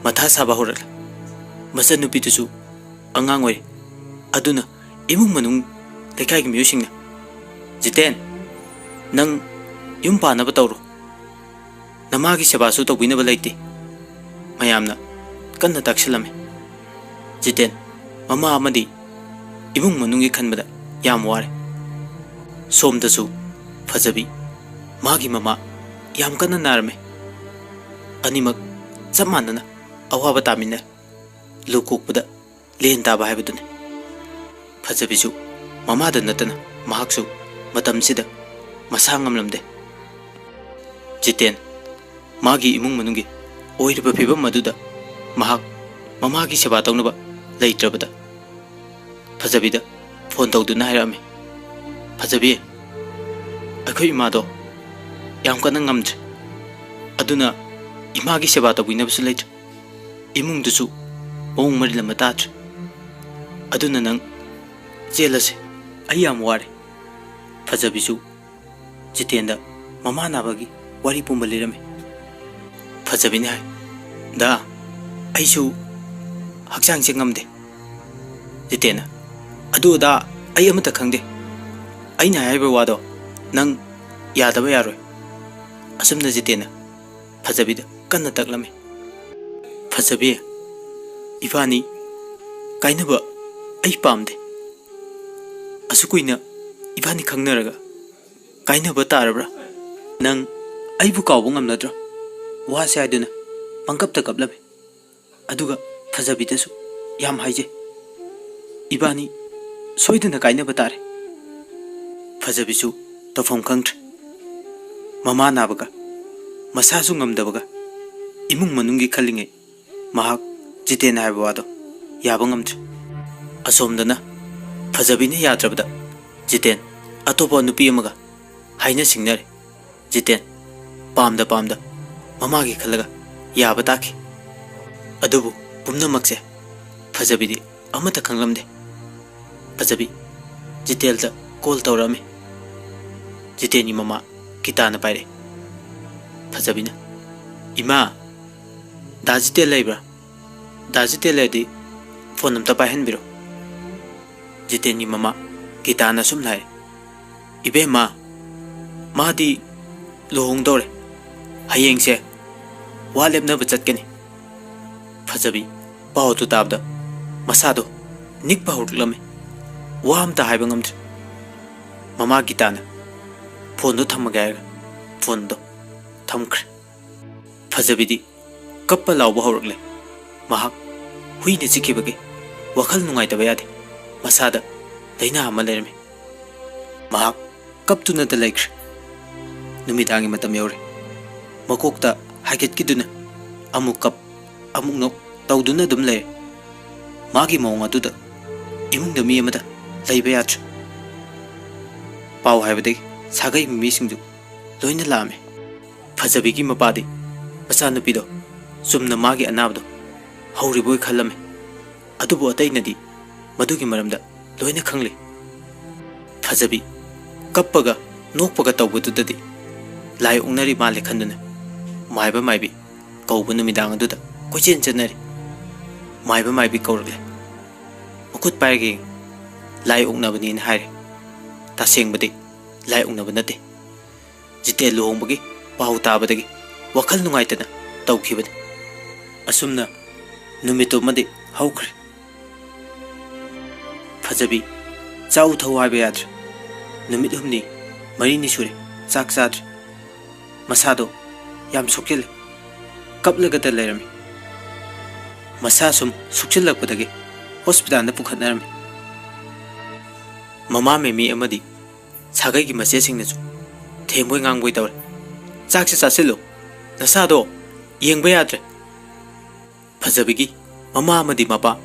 ꯃꯊꯥ ꯁꯥꯕ ꯍꯧꯔꯛꯂꯦ꯫ ꯃꯆꯟꯅꯨꯄꯤꯗꯨꯁꯨ ꯑꯉꯥꯡ ꯑꯣꯏꯔꯤ꯫ ꯑꯗꯨꯅ ꯏꯃꯨꯡ ꯃꯅꯨꯡ, ꯂꯩꯀꯥꯏꯒꯤ ꯃꯤꯑꯣꯏꯁꯤꯡꯅ, "ꯖꯤꯇꯦꯟ, ꯅꯪ ꯌꯨꯝ ꯄꯥꯟꯅꯕ ꯇꯧꯔꯣ꯫ ꯅꯃꯥꯒꯤ ꯁꯦꯕꯥꯁꯨ ꯇꯧꯕꯤꯅꯕ ꯂꯩꯇꯦ" ꯃꯌꯥꯝꯅ ꯀꯟꯅ ꯇꯥꯛꯁꯤꯜꯂꯝꯃꯤ꯫ ꯖꯤꯇꯦꯟ ꯃꯃꯥ ꯑꯃꯗꯤ ꯏꯃꯨꯡ ꯃꯅꯨꯡꯒꯤ ꯈꯟꯕꯗ ꯌꯥꯝ ꯋꯥꯔꯦ꯫ ꯁꯣꯝꯗꯁꯨ ꯐꯖꯕꯤ, ꯃꯥꯒꯤ ꯃꯃꯥ ꯌꯥꯝ ꯀꯟꯅ ꯅꯥꯔꯝꯃꯤ꯫ ꯑꯅꯤꯃꯛ ꯆꯞ ꯃꯥꯟꯅꯅ ꯑꯋꯥꯕ ꯇꯥꯃꯤꯟꯅꯔꯦ꯫ ꯂꯨ ꯀꯣꯛꯄꯗ ꯂꯦꯟ ꯇꯥꯕ ꯍꯥꯏꯕꯗꯨꯅꯤ꯫ ꯐꯖꯕꯤꯁꯨ ꯃꯃꯥꯗ ꯅꯠꯇꯅ ꯃꯍꯥꯛꯁꯨ ꯃꯇꯝꯁꯤꯗ ꯃꯁꯥ ꯉꯝꯂꯝꯗꯦ꯫ ꯖꯤꯇꯦꯟ ꯃꯥꯒꯤ ꯏꯃꯨꯡ ꯃꯅꯨꯡꯒꯤ ꯑꯣꯏꯔꯤꯕ ꯐꯤꯕꯝ ꯑꯗꯨꯗ ꯃꯍꯥꯛ ꯃꯃꯥꯒꯤ ꯁꯦꯕꯥ ꯇꯧꯅꯕ ꯂꯩꯇ꯭ꯔꯕꯗ ꯐꯖꯕꯤꯗ ꯐꯣꯟ ꯇꯧꯗꯨꯅ ꯍꯥꯏꯔꯛꯑꯝꯃꯤ, "ꯐꯖꯕꯤ, ꯑꯩꯈꯣꯏ ꯏꯃꯥꯗꯣ ꯌꯥꯝ ꯀꯟꯅ ꯉꯝꯗ꯭ꯔꯦ꯫ ꯑꯗꯨꯅ ꯏꯃꯥꯒꯤ ꯁꯦꯕꯥ ꯇꯧꯕꯤꯅꯕꯁꯨ ꯂꯩꯇ꯭ꯔꯦ꯫ ꯏꯃꯨꯡꯗꯨꯁꯨ ꯃꯑꯣꯡ ꯃꯔꯤꯜ ꯑꯃ ꯇꯥꯗ꯭ꯔꯦ꯫ ꯑꯗꯨꯅ ꯅꯪ ꯆꯦꯜꯂꯁꯦ꯫ ꯑꯩ ꯌꯥꯝ ꯋꯥꯔꯦ꯫" ꯐꯖꯕꯤꯁꯨ ꯖꯤꯇꯦꯟꯗ ꯃꯃꯥ ꯅꯥꯕꯒꯤ ꯋꯥꯔꯤ ꯄꯨꯝꯕ ꯂꯤꯔꯝꯃꯤ꯫ ꯐꯖꯕꯤꯅ ꯍꯥꯏ, "ꯗꯥ, ꯑꯩꯁꯨ ꯍꯛꯆꯥꯡꯁꯦ ꯉꯝꯗꯦ꯫" ꯖꯤꯇꯦꯟꯅ, "ꯑꯗꯨ ꯑꯗꯥ ꯑꯩ ꯑꯃꯠꯇ ꯈꯪꯗꯦ꯫ ꯑꯩꯅ ꯍꯥꯏꯔꯤꯕ ꯋꯥꯗꯣ ꯅꯪ ꯌꯥꯗꯕ ꯌꯥꯔꯣꯏ꯫" ꯑꯁꯨꯝꯅ ꯖꯤꯇꯦꯟꯅ ꯐꯖꯕꯤꯗ ꯀꯟꯅ ꯇꯛꯂꯝꯃꯤ꯫ "ꯐꯖꯕꯤ, ꯏꯕꯥꯅꯤ ꯀꯥꯏꯅꯕ ꯑꯩ ꯄꯥꯝꯗꯦ꯫ ꯑꯁꯨꯛ ꯀꯨꯏꯅ ꯏꯕꯥꯅꯤ ꯈꯪꯅꯔꯒ ꯀꯥꯏꯅꯕ ꯇꯥꯔꯕ꯭ꯔꯥ? ꯅꯪ ꯑꯩꯕꯨ ꯀꯥꯎꯕ ꯉꯝꯂꯗ꯭ꯔꯣ?" ꯋꯥꯁꯦ ꯍꯥꯏꯗꯨꯅ ꯄꯪꯀꯞꯇ ꯀꯞꯂꯝꯃꯤ꯫ ꯑꯗꯨꯒ ꯐꯖꯕꯤꯗꯁꯨ ꯌꯥꯝ ꯍꯥꯏꯖꯩ, "ꯏꯕꯥꯅꯤ ꯁꯣꯏꯗꯅ ꯀꯥꯏꯅꯕ ꯇꯥꯔꯦ꯫" ꯐꯖꯕꯤꯁꯨ ꯇꯧꯐꯝ ꯈꯪꯗ꯭ꯔꯦ꯫ ꯃꯃꯥ ꯅꯥꯕꯒ ꯃꯁꯥꯁꯨ ꯉꯝꯗꯕꯒ ꯏꯃꯨꯡ ꯃꯅꯨꯡꯒꯤ ꯈꯜꯂꯤꯉꯩ ꯃꯍꯥꯛ ꯖꯤꯇꯦꯟ ꯍꯥꯏꯕ ꯋꯥꯗꯣ ꯌꯥꯕ ꯉꯝꯗ꯭ꯔꯦ꯫ ꯑꯁꯣꯝꯗꯅ ꯐꯖꯕꯤꯅ ꯌꯥꯗ꯭ꯔꯕꯗ ꯖꯤꯇꯦꯟ ꯑꯇꯣꯞꯄ ꯅꯨꯄꯤ ꯑꯃꯒ ꯍꯥꯏꯅ ꯁꯤꯡꯅꯔꯦ꯫ ꯖꯤꯇꯦꯟ ꯄꯥꯝꯗ ꯄꯥꯝꯗ ꯃꯃꯥꯒꯤ ꯈꯜꯂꯒ ꯌꯥꯕ ꯇꯥꯈꯤ꯫ ꯑꯗꯨꯕꯨ ꯄꯨꯝꯅꯃꯛꯁꯦ ꯐꯖꯕꯤꯗꯤ ꯑꯃꯠꯇ ꯈꯪꯂꯝꯗꯦ꯫ ꯐꯖꯕꯤ ꯖꯤꯇꯦꯜꯗ ꯀꯣꯜ ꯇꯧꯔꯛꯑꯝꯃꯤ꯫ ꯖꯤꯇꯦꯟꯒꯤ ꯃꯃꯥ ꯒꯤꯇꯥꯅ ꯄꯥꯏꯔꯛꯏ꯫ ꯐꯖꯕꯤꯅ, "ꯏꯃꯥ, ꯗꯥ ꯖꯤꯇꯦꯜ ꯂꯩꯕ꯭ꯔꯥ? ꯗꯥ ꯖꯤꯇꯦꯜ ꯂꯩꯔꯗꯤ ꯐꯣꯟ ꯑꯝꯇ ꯄꯥꯏꯍꯟꯕꯤꯔꯣ꯫" ꯖꯤꯇꯦꯟꯒꯤ ꯃꯃꯥ ꯒꯤꯇꯥꯅ ꯁꯨꯝ ꯍꯥꯏ, "ꯏꯕꯦꯝꯃ, ꯃꯥꯗꯤ ꯂꯨꯍꯣꯡꯗꯧꯔꯦ꯫ ꯍꯌꯦꯡꯁꯦ ꯋꯥ ꯂꯦꯞꯅꯕ ꯆꯠꯀꯅꯤ꯫" ꯐꯖꯕꯤ ꯄꯥꯎꯗꯨ ꯇꯥꯕꯗ ꯃꯁꯥꯗꯣ ꯅꯤꯛꯄ ꯍꯧꯔꯛꯂꯝꯃꯤ꯫ ꯋꯥ ꯑꯝꯇ ꯍꯥꯏꯕ ꯉꯝꯗ꯭ꯔꯦ꯫ ꯃꯃꯥ ꯒꯤꯇꯥꯅ ꯐꯣꯟꯗꯣ ꯊꯝꯃꯒꯦ ꯍꯥꯏꯔꯒ ꯐꯣꯟꯗꯣ ꯊꯝꯈ꯭ꯔꯦ꯫ ꯐꯖꯕꯤꯗꯤ ꯀꯞꯄ ꯂꯥꯎꯕ ꯍꯧꯔꯛꯂꯦ꯫ ꯃꯍꯥꯛ ꯍꯨꯏꯅ ꯆꯤꯛꯈꯤꯕꯒꯤ ꯋꯥꯈꯜ ꯅꯨꯡꯉꯥꯏꯇꯕ ꯌꯥꯗꯦ꯫ ꯃꯁꯥꯗ ꯂꯥꯏꯅꯥ ꯑꯃ ꯂꯩꯔꯝꯃꯤ꯫ ꯃꯍꯥꯛ ꯀꯞꯇꯨꯅꯇ ꯂꯩꯈ꯭ꯔꯦ꯫ ꯅꯨꯃꯤꯗꯥꯡꯒꯤ ꯃꯇꯝ ꯌꯧꯔꯦ꯫ ꯃꯀꯣꯛꯇ ꯍꯥꯏꯒꯠꯈꯤꯗꯨꯅ ꯑꯃꯨꯛ ꯀꯞ, ꯑꯃꯨꯛ ꯅꯣꯛ ꯇꯧꯗꯨꯅ ꯑꯗꯨꯝ ꯂꯩꯔꯦ꯫ ꯃꯥꯒꯤ ꯃꯑꯣꯡ ꯑꯗꯨꯗ ꯏꯃꯨꯡꯗ ꯃꯤ ꯑꯃꯗ ꯂꯩꯕ ꯌꯥꯗ꯭ꯔꯦ꯫ ꯄꯥꯎ ꯍꯥꯏꯕꯗꯒꯤ ꯁꯥꯒꯩ ꯃꯤꯁꯤꯡꯗꯨ ꯂꯣꯏꯅ ꯂꯥꯛꯑꯝꯃꯦ꯫ ꯐꯖꯕꯤꯒꯤ ꯃꯄꯥꯗꯤ ꯃꯆꯥꯅꯨꯄꯤꯗꯣ ꯆꯨꯝꯅ ꯃꯥꯒꯤ ꯑꯅꯥꯕꯗꯣ ꯍꯧꯔꯤꯕꯣꯏ ꯈꯜꯂꯝꯃꯦ꯫ ꯑꯗꯨꯕꯨ ꯑꯇꯩꯅꯗꯤ ꯃꯗꯨꯒꯤ ꯃꯔꯝꯗ ꯂꯣꯏꯅ ꯈꯪꯂꯤ꯫ ꯐꯖꯕꯤ ꯀꯞꯄꯒ ꯅꯣꯛꯄꯒ ꯇꯧꯕꯗꯨꯗꯗꯤ ꯂꯥꯏ ꯑꯣꯛꯅꯔꯤ ꯃꯥꯜꯂꯦ ꯈꯟꯗꯨꯅ ꯃꯥꯏꯕ ꯃꯥꯏꯕꯤ ꯀꯧꯕ ꯅꯨꯃꯤꯗꯥꯡ ꯑꯗꯨꯗ ꯀꯣꯏꯆꯦꯟ ꯆꯦꯟꯅꯔꯤ꯫ ꯃꯥꯏꯕ ꯃꯥꯏꯕꯤ ꯀꯧꯔꯛꯂꯦ꯫ ꯃꯈꯨꯠ ꯄꯥꯏꯔꯒ ꯌꯦꯡꯉꯤ꯫ ꯂꯥꯏ ꯑꯣꯛꯅꯕꯅꯤꯅ ꯍꯥꯏꯔꯦ꯫ ꯇꯁꯦꯡꯕꯗꯤ ꯂꯥꯏ ꯑꯣꯛꯅꯕ ꯅꯠꯇꯦ꯫ ꯖꯤꯇꯦꯟ ꯂꯨꯍꯣꯡꯕꯒꯤ ꯄꯥꯎ ꯇꯥꯕꯗꯒꯤ ꯋꯥꯈꯜ ꯅꯨꯡꯉꯥꯏꯇꯅ ꯇꯧꯈꯤꯕꯅꯤ꯫ ꯑꯁꯨꯝꯅ ꯅꯨꯃꯤꯠꯇꯨꯃꯗꯤ ꯍꯧꯈ꯭ꯔꯦ꯫ ꯐꯖꯕꯤ ꯆꯥꯎ ꯊꯧ ꯍꯥꯏꯕ ꯌꯥꯗ꯭ꯔꯦ꯫ ꯅꯨꯃꯤꯠ ꯍꯨꯝꯅꯤ ꯃꯔꯤꯅꯤ ꯁꯨꯔꯦ ꯆꯥꯛ ꯆꯥꯗ꯭ꯔꯦ꯫ ꯃꯁꯥꯗꯣ ꯌꯥꯝ ꯁꯣꯛꯆꯤꯜꯂꯦ, ꯀꯞꯂꯒꯇ ꯂꯩꯔꯝꯃꯤ꯫ ꯃꯁꯥ ꯁꯨꯝ ꯁꯣꯛꯆꯤꯜꯂꯛꯄꯗꯒꯤ ꯍꯣꯁꯄꯤꯇꯥꯜꯗ ꯄꯨꯈꯠꯅꯔꯝꯃꯤ꯫ ꯃꯃꯥ ꯃꯦꯃꯤ ꯑꯃꯗꯤ ꯁꯥꯒꯩꯒꯤ ꯃꯆꯦꯁꯤꯡꯅꯁꯨ ꯊꯦꯝꯕꯣꯏ ꯉꯥꯡꯕꯣꯏ ꯇꯧꯔꯦ꯫ "ꯆꯥꯛꯁꯦ ꯆꯥꯁꯤꯜꯂꯨ, ꯅꯁꯥꯗꯣ ꯌꯦꯡꯕ ꯌꯥꯗ꯭ꯔꯦ"꯫ ꯐꯖꯕꯤꯒꯤ ꯃꯃꯥ ꯑꯃꯗꯤ ꯃꯄꯥ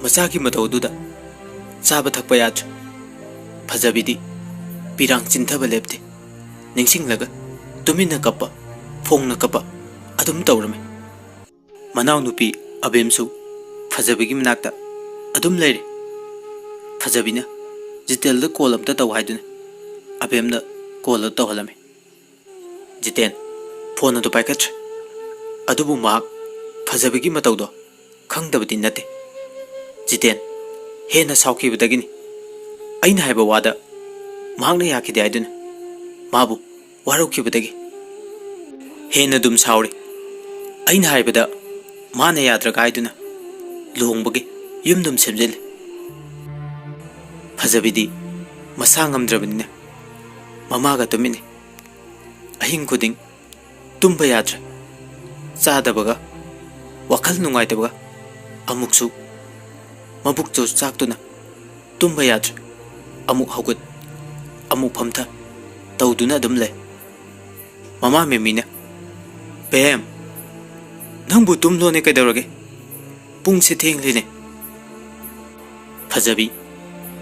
ꯃꯆꯥꯒꯤ ꯃꯇꯧ ꯑꯗꯨꯗ ꯆꯥꯕ ꯊꯛꯄ ꯌꯥꯗ꯭ꯔꯦ꯫ ꯐꯖꯕꯤꯗꯤ ꯄꯤꯔꯥꯡ ꯆꯤꯟꯊꯕ ꯂꯦꯞꯇꯦ꯫ ꯅꯤꯡꯁꯤꯡꯂꯒ ꯇꯨꯃꯤꯟꯅ ꯀꯞꯄ, ꯐꯣꯡꯅ ꯀꯞꯄ ꯑꯗꯨꯝ ꯇꯧꯔꯝꯃꯤ꯫ ꯃꯅꯥꯎꯅꯨꯄꯤ ꯑꯕꯦꯝꯁꯨ ꯐꯖꯕꯤꯒꯤ ꯃꯅꯥꯛꯇ ꯑꯗꯨꯝ ꯂꯩꯔꯦ꯫ ꯐꯖꯕꯤꯅ ꯖꯤꯇꯦꯜꯗ ꯀꯣꯜ ꯑꯝꯇ ꯇꯧ ꯍꯥꯏꯗꯨꯅ ꯑꯕꯦꯝꯅ ꯀꯣꯜ ꯑꯗꯨ ꯇꯧꯍꯜꯂꯝꯃꯤ꯫ ꯖꯤꯇꯦꯟ ꯐꯣꯟ ꯑꯗꯨ ꯄꯥꯏꯈꯠꯇ꯭ꯔꯦ꯫ ꯑꯗꯨꯕꯨ ꯃꯍꯥꯛ ꯐꯖꯕꯤꯒꯤ ꯃꯇꯧꯗꯣ ꯈꯪꯗꯕꯗꯤ ꯅꯠꯇꯦ꯫ ꯖꯤꯇꯦꯟ ꯍꯦꯟꯅ ꯁꯥꯎꯈꯤꯕꯗꯒꯤꯅꯤ꯫ ꯑꯩꯅ ꯍꯥꯏꯕ ꯋꯥꯗ ꯃꯍꯥꯛꯅ ꯌꯥꯈꯤꯗꯦ ꯍꯥꯏꯗꯨꯅ ꯃꯥꯕꯨ ꯋꯥꯔꯧꯈꯤꯕꯗꯒꯤ ꯍꯦꯟꯅ ꯑꯗꯨꯝ ꯁꯥꯎꯔꯤ꯫ ꯑꯩꯅ ꯍꯥꯏꯕꯗ ꯃꯥꯅ ꯌꯥꯗ꯭ꯔꯒ ꯍꯥꯏꯗꯨꯅ ꯂꯨꯍꯣꯡꯕꯒꯤ ꯌꯨꯝ ꯑꯗꯨꯝ ꯁꯦꯝꯖꯤꯜꯂꯤ꯫ ꯐꯖꯕꯤꯗꯤ ꯃꯁꯥ ꯉꯝꯗ꯭ꯔꯕꯅꯤꯅ ꯃꯃꯥꯒ ꯇꯨꯃꯤꯟꯅꯩ꯫ ꯑꯍꯤꯡ ꯈꯨꯗꯤꯡ ꯇꯨꯝꯕ ꯌꯥꯗ꯭ꯔꯦ꯫ ꯆꯥꯗꯕꯒ, ꯋꯥꯈꯜ ꯅꯨꯡꯉꯥꯏꯇꯕꯒ, ꯑꯃꯨꯛꯁꯨ ꯃꯕꯨꯛꯇꯨ ꯆꯥꯛꯇꯨꯅ ꯇꯨꯝꯕ ꯌꯥꯗ꯭ꯔꯦ꯫ ꯑꯃꯨꯛ ꯍꯧꯒꯠ, ꯑꯃꯨꯛ ꯐꯝꯊ ꯇꯧꯗꯨꯅ ꯑꯗꯨꯝ ꯂꯩ꯫ ꯃꯃꯥ ꯃꯦꯃꯤꯅ, "ꯕꯦꯝ, ꯅꯪꯕꯨ ꯇꯨꯝꯂꯣꯅꯦ, ꯀꯩꯗꯧꯔꯒꯦ? ꯄꯨꯡꯁꯦ ꯊꯦꯡꯂꯤꯅꯦ"꯫ ꯐꯖꯕꯤ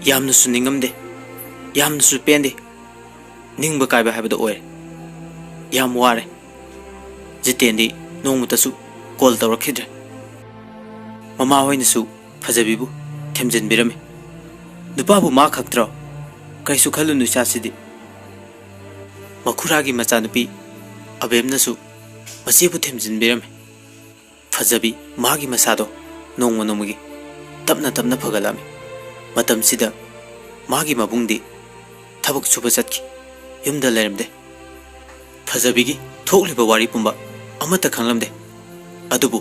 ꯌꯥꯝꯅꯁꯨ ꯅꯤꯡꯉꯝꯗꯦ, ꯌꯥꯝꯅꯁꯨ ꯄꯦꯟꯗꯦ꯫ ꯅꯤꯡꯕ ꯀꯥꯏꯕ ꯍꯥꯏꯕꯗꯣ ꯑꯣꯏꯔꯦ꯫ ꯌꯥꯝ ꯋꯥꯔꯦ꯫ ꯖꯤꯇꯦꯟꯗꯤ ꯅꯣꯡꯃꯇꯁꯨ ꯀꯣꯜ ꯇꯧꯔꯛꯈꯤꯗ꯭ꯔꯦ꯫ ꯃꯃꯥ ꯍꯣꯏꯅꯁꯨ ꯐꯖꯕꯤꯕꯨ ꯊꯦꯝꯖꯤꯟꯕꯤꯔꯝꯃꯤ꯫ "ꯅꯨꯄꯥꯕꯨ ꯃꯥ ꯈꯛꯇ꯭ꯔꯣ? ꯀꯩꯁꯨ ꯈꯜꯂꯨꯅꯨ ꯏꯆꯥꯁꯤꯗꯤ"꯫ ꯃꯈꯨꯔꯥꯒꯤ ꯃꯆꯥꯅꯨꯄꯤ ꯑꯕꯦꯝꯅꯁꯨ ꯃꯆꯦꯕꯨ ꯊꯦꯝꯖꯤꯟꯕꯤꯔꯝꯃꯤ꯫ ꯐꯖꯕꯤ ꯃꯥꯒꯤ ꯃꯁꯥꯗꯣ ꯅꯣꯡꯃ ꯅꯣꯡꯃꯒꯤ ꯇꯞꯅ ꯇꯞꯅ ꯐꯒꯠꯂꯛꯂꯝꯃꯤ꯫ ꯃꯇꯝꯁꯤꯗ ꯃꯥꯒꯤ ꯃꯕꯨꯡꯗꯤ ꯊꯕꯛ ꯁꯨꯕ ꯆꯠꯈꯤ, ꯌꯨꯝꯗ ꯂꯩꯔꯝꯗꯦ꯫ ꯐꯖꯕꯤꯒꯤ ꯊꯣꯛꯂꯤꯕ ꯋꯥꯔꯤ ꯄꯨꯝꯕ ꯑꯃꯠꯇ ꯈꯪꯂꯝꯗꯦ꯫ ꯑꯗꯨꯕꯨ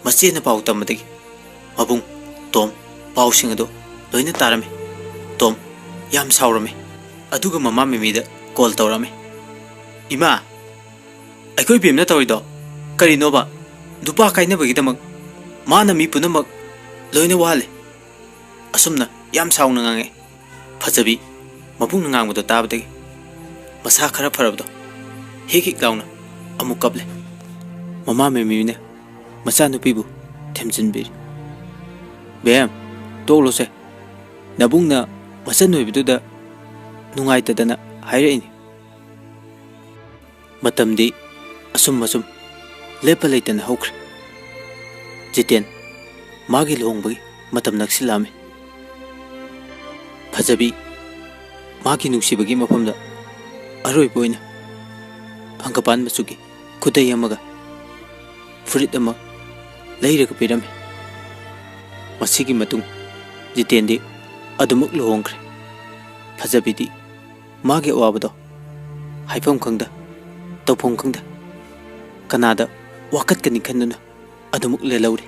ꯃꯆꯦꯅ ꯄꯥꯎ ꯇꯝꯕꯗꯒꯤ ꯃꯕꯨꯡ ꯇꯣꯝ ꯄꯥꯎꯁꯤꯡ ꯑꯗꯨ ꯂꯣꯏꯅ ꯇꯥꯔꯝꯃꯤ꯫ ꯇꯣꯝ ꯌꯥꯝ ꯁꯥꯎꯔꯝꯃꯤ꯫ ꯑꯗꯨꯒ ꯃꯃꯥ ꯃꯦꯃꯤꯗ ꯀꯣꯜ ꯇꯧꯔꯝꯃꯤ꯫ "ꯏꯃꯥ, ꯑꯩꯈꯣꯏ ꯕꯦꯝꯅ ꯇꯧꯔꯤꯗꯣ ꯀꯔꯤꯅꯣꯕ? ꯅꯨꯄꯥ ꯀꯥꯏꯅꯕꯒꯤꯗꯃꯛ ꯃꯥꯅ ꯃꯤ ꯄꯨꯝꯅꯃꯛ ꯂꯣꯏꯅ ꯋꯥꯍꯜꯂꯦ꯫" ꯑꯁꯨꯝꯅ ꯌꯥꯝ ꯁꯥꯎꯅ ꯉꯥꯡꯉꯦ꯫ ꯐꯖꯕꯤ ꯃꯕꯨꯡꯅ ꯉꯥꯡꯕꯗꯣ ꯇꯥꯕꯗꯒꯤ ꯃꯁꯥ ꯈꯔ ꯐꯔꯕꯗꯣ ꯍꯤꯛ ꯍꯤꯛ ꯂꯥꯎꯅ ꯑꯃꯨꯛ ꯀꯞꯂꯦ꯫ ꯃꯃꯥ ꯃꯦꯃꯤꯅ ꯃꯆꯥꯅꯨꯄꯤꯕꯨ ꯊꯦꯝꯖꯤꯟꯕꯤꯔꯤ꯫ "ꯕꯦꯝ, ꯇꯣꯛꯂꯣꯁꯦ꯫ ꯅꯕꯨꯡꯅ ꯃꯆꯟ ꯑꯣꯏꯕꯗꯨꯗ ꯅꯨꯡꯉꯥꯏꯇꯗꯅ ꯍꯥꯏꯔꯛꯏꯅꯤ꯫" ꯃꯇꯝꯗꯤ ꯑꯁꯨꯝ ꯑꯁꯨꯝ ꯂꯦꯞꯄ ꯂꯩꯇꯅ ꯍꯧꯈ꯭ꯔꯦ꯫ ꯖꯤꯇꯦꯟ ꯃꯥꯒꯤ ꯂꯨꯍꯣꯡꯕꯒꯤ ꯃꯇꯝ ꯅꯛꯁꯤꯜꯂꯛꯑꯝꯃꯤ꯫ ꯐꯖꯕꯤ ꯃꯥꯒꯤ ꯅꯨꯡꯁꯤꯕꯒꯤ ꯃꯐꯝꯗ ꯑꯔꯣꯏꯕ ꯑꯣꯏꯅ ꯍꯪꯒꯄꯥꯟ ꯃꯆꯨꯒꯤ ꯈꯨꯗꯩ ꯑꯃꯒ ꯐꯨꯔꯤꯠ ꯑꯃ ꯂꯩꯔꯒ ꯄꯤꯔꯝꯃꯤ꯫ ꯃꯁꯤꯒꯤ ꯃꯇꯨꯡ ꯖꯤꯇꯦꯟꯗꯤ ꯑꯗꯨꯃꯛ ꯂꯨꯍꯣꯡꯈ꯭ꯔꯦ꯫ ꯐꯖꯕꯤꯗꯤ ꯃꯥꯒꯤ ꯑꯋꯥꯕꯗꯣ ꯍꯥꯏꯐꯝ ꯈꯪꯗ, ꯇꯧꯐꯝ ꯈꯪꯗ, ꯀꯅꯥꯗ ꯋꯥꯀꯠꯀꯅꯤ ꯈꯟꯗꯨꯅ ꯑꯗꯨꯃꯛ ꯂꯦꯜꯍꯧꯔꯤ꯫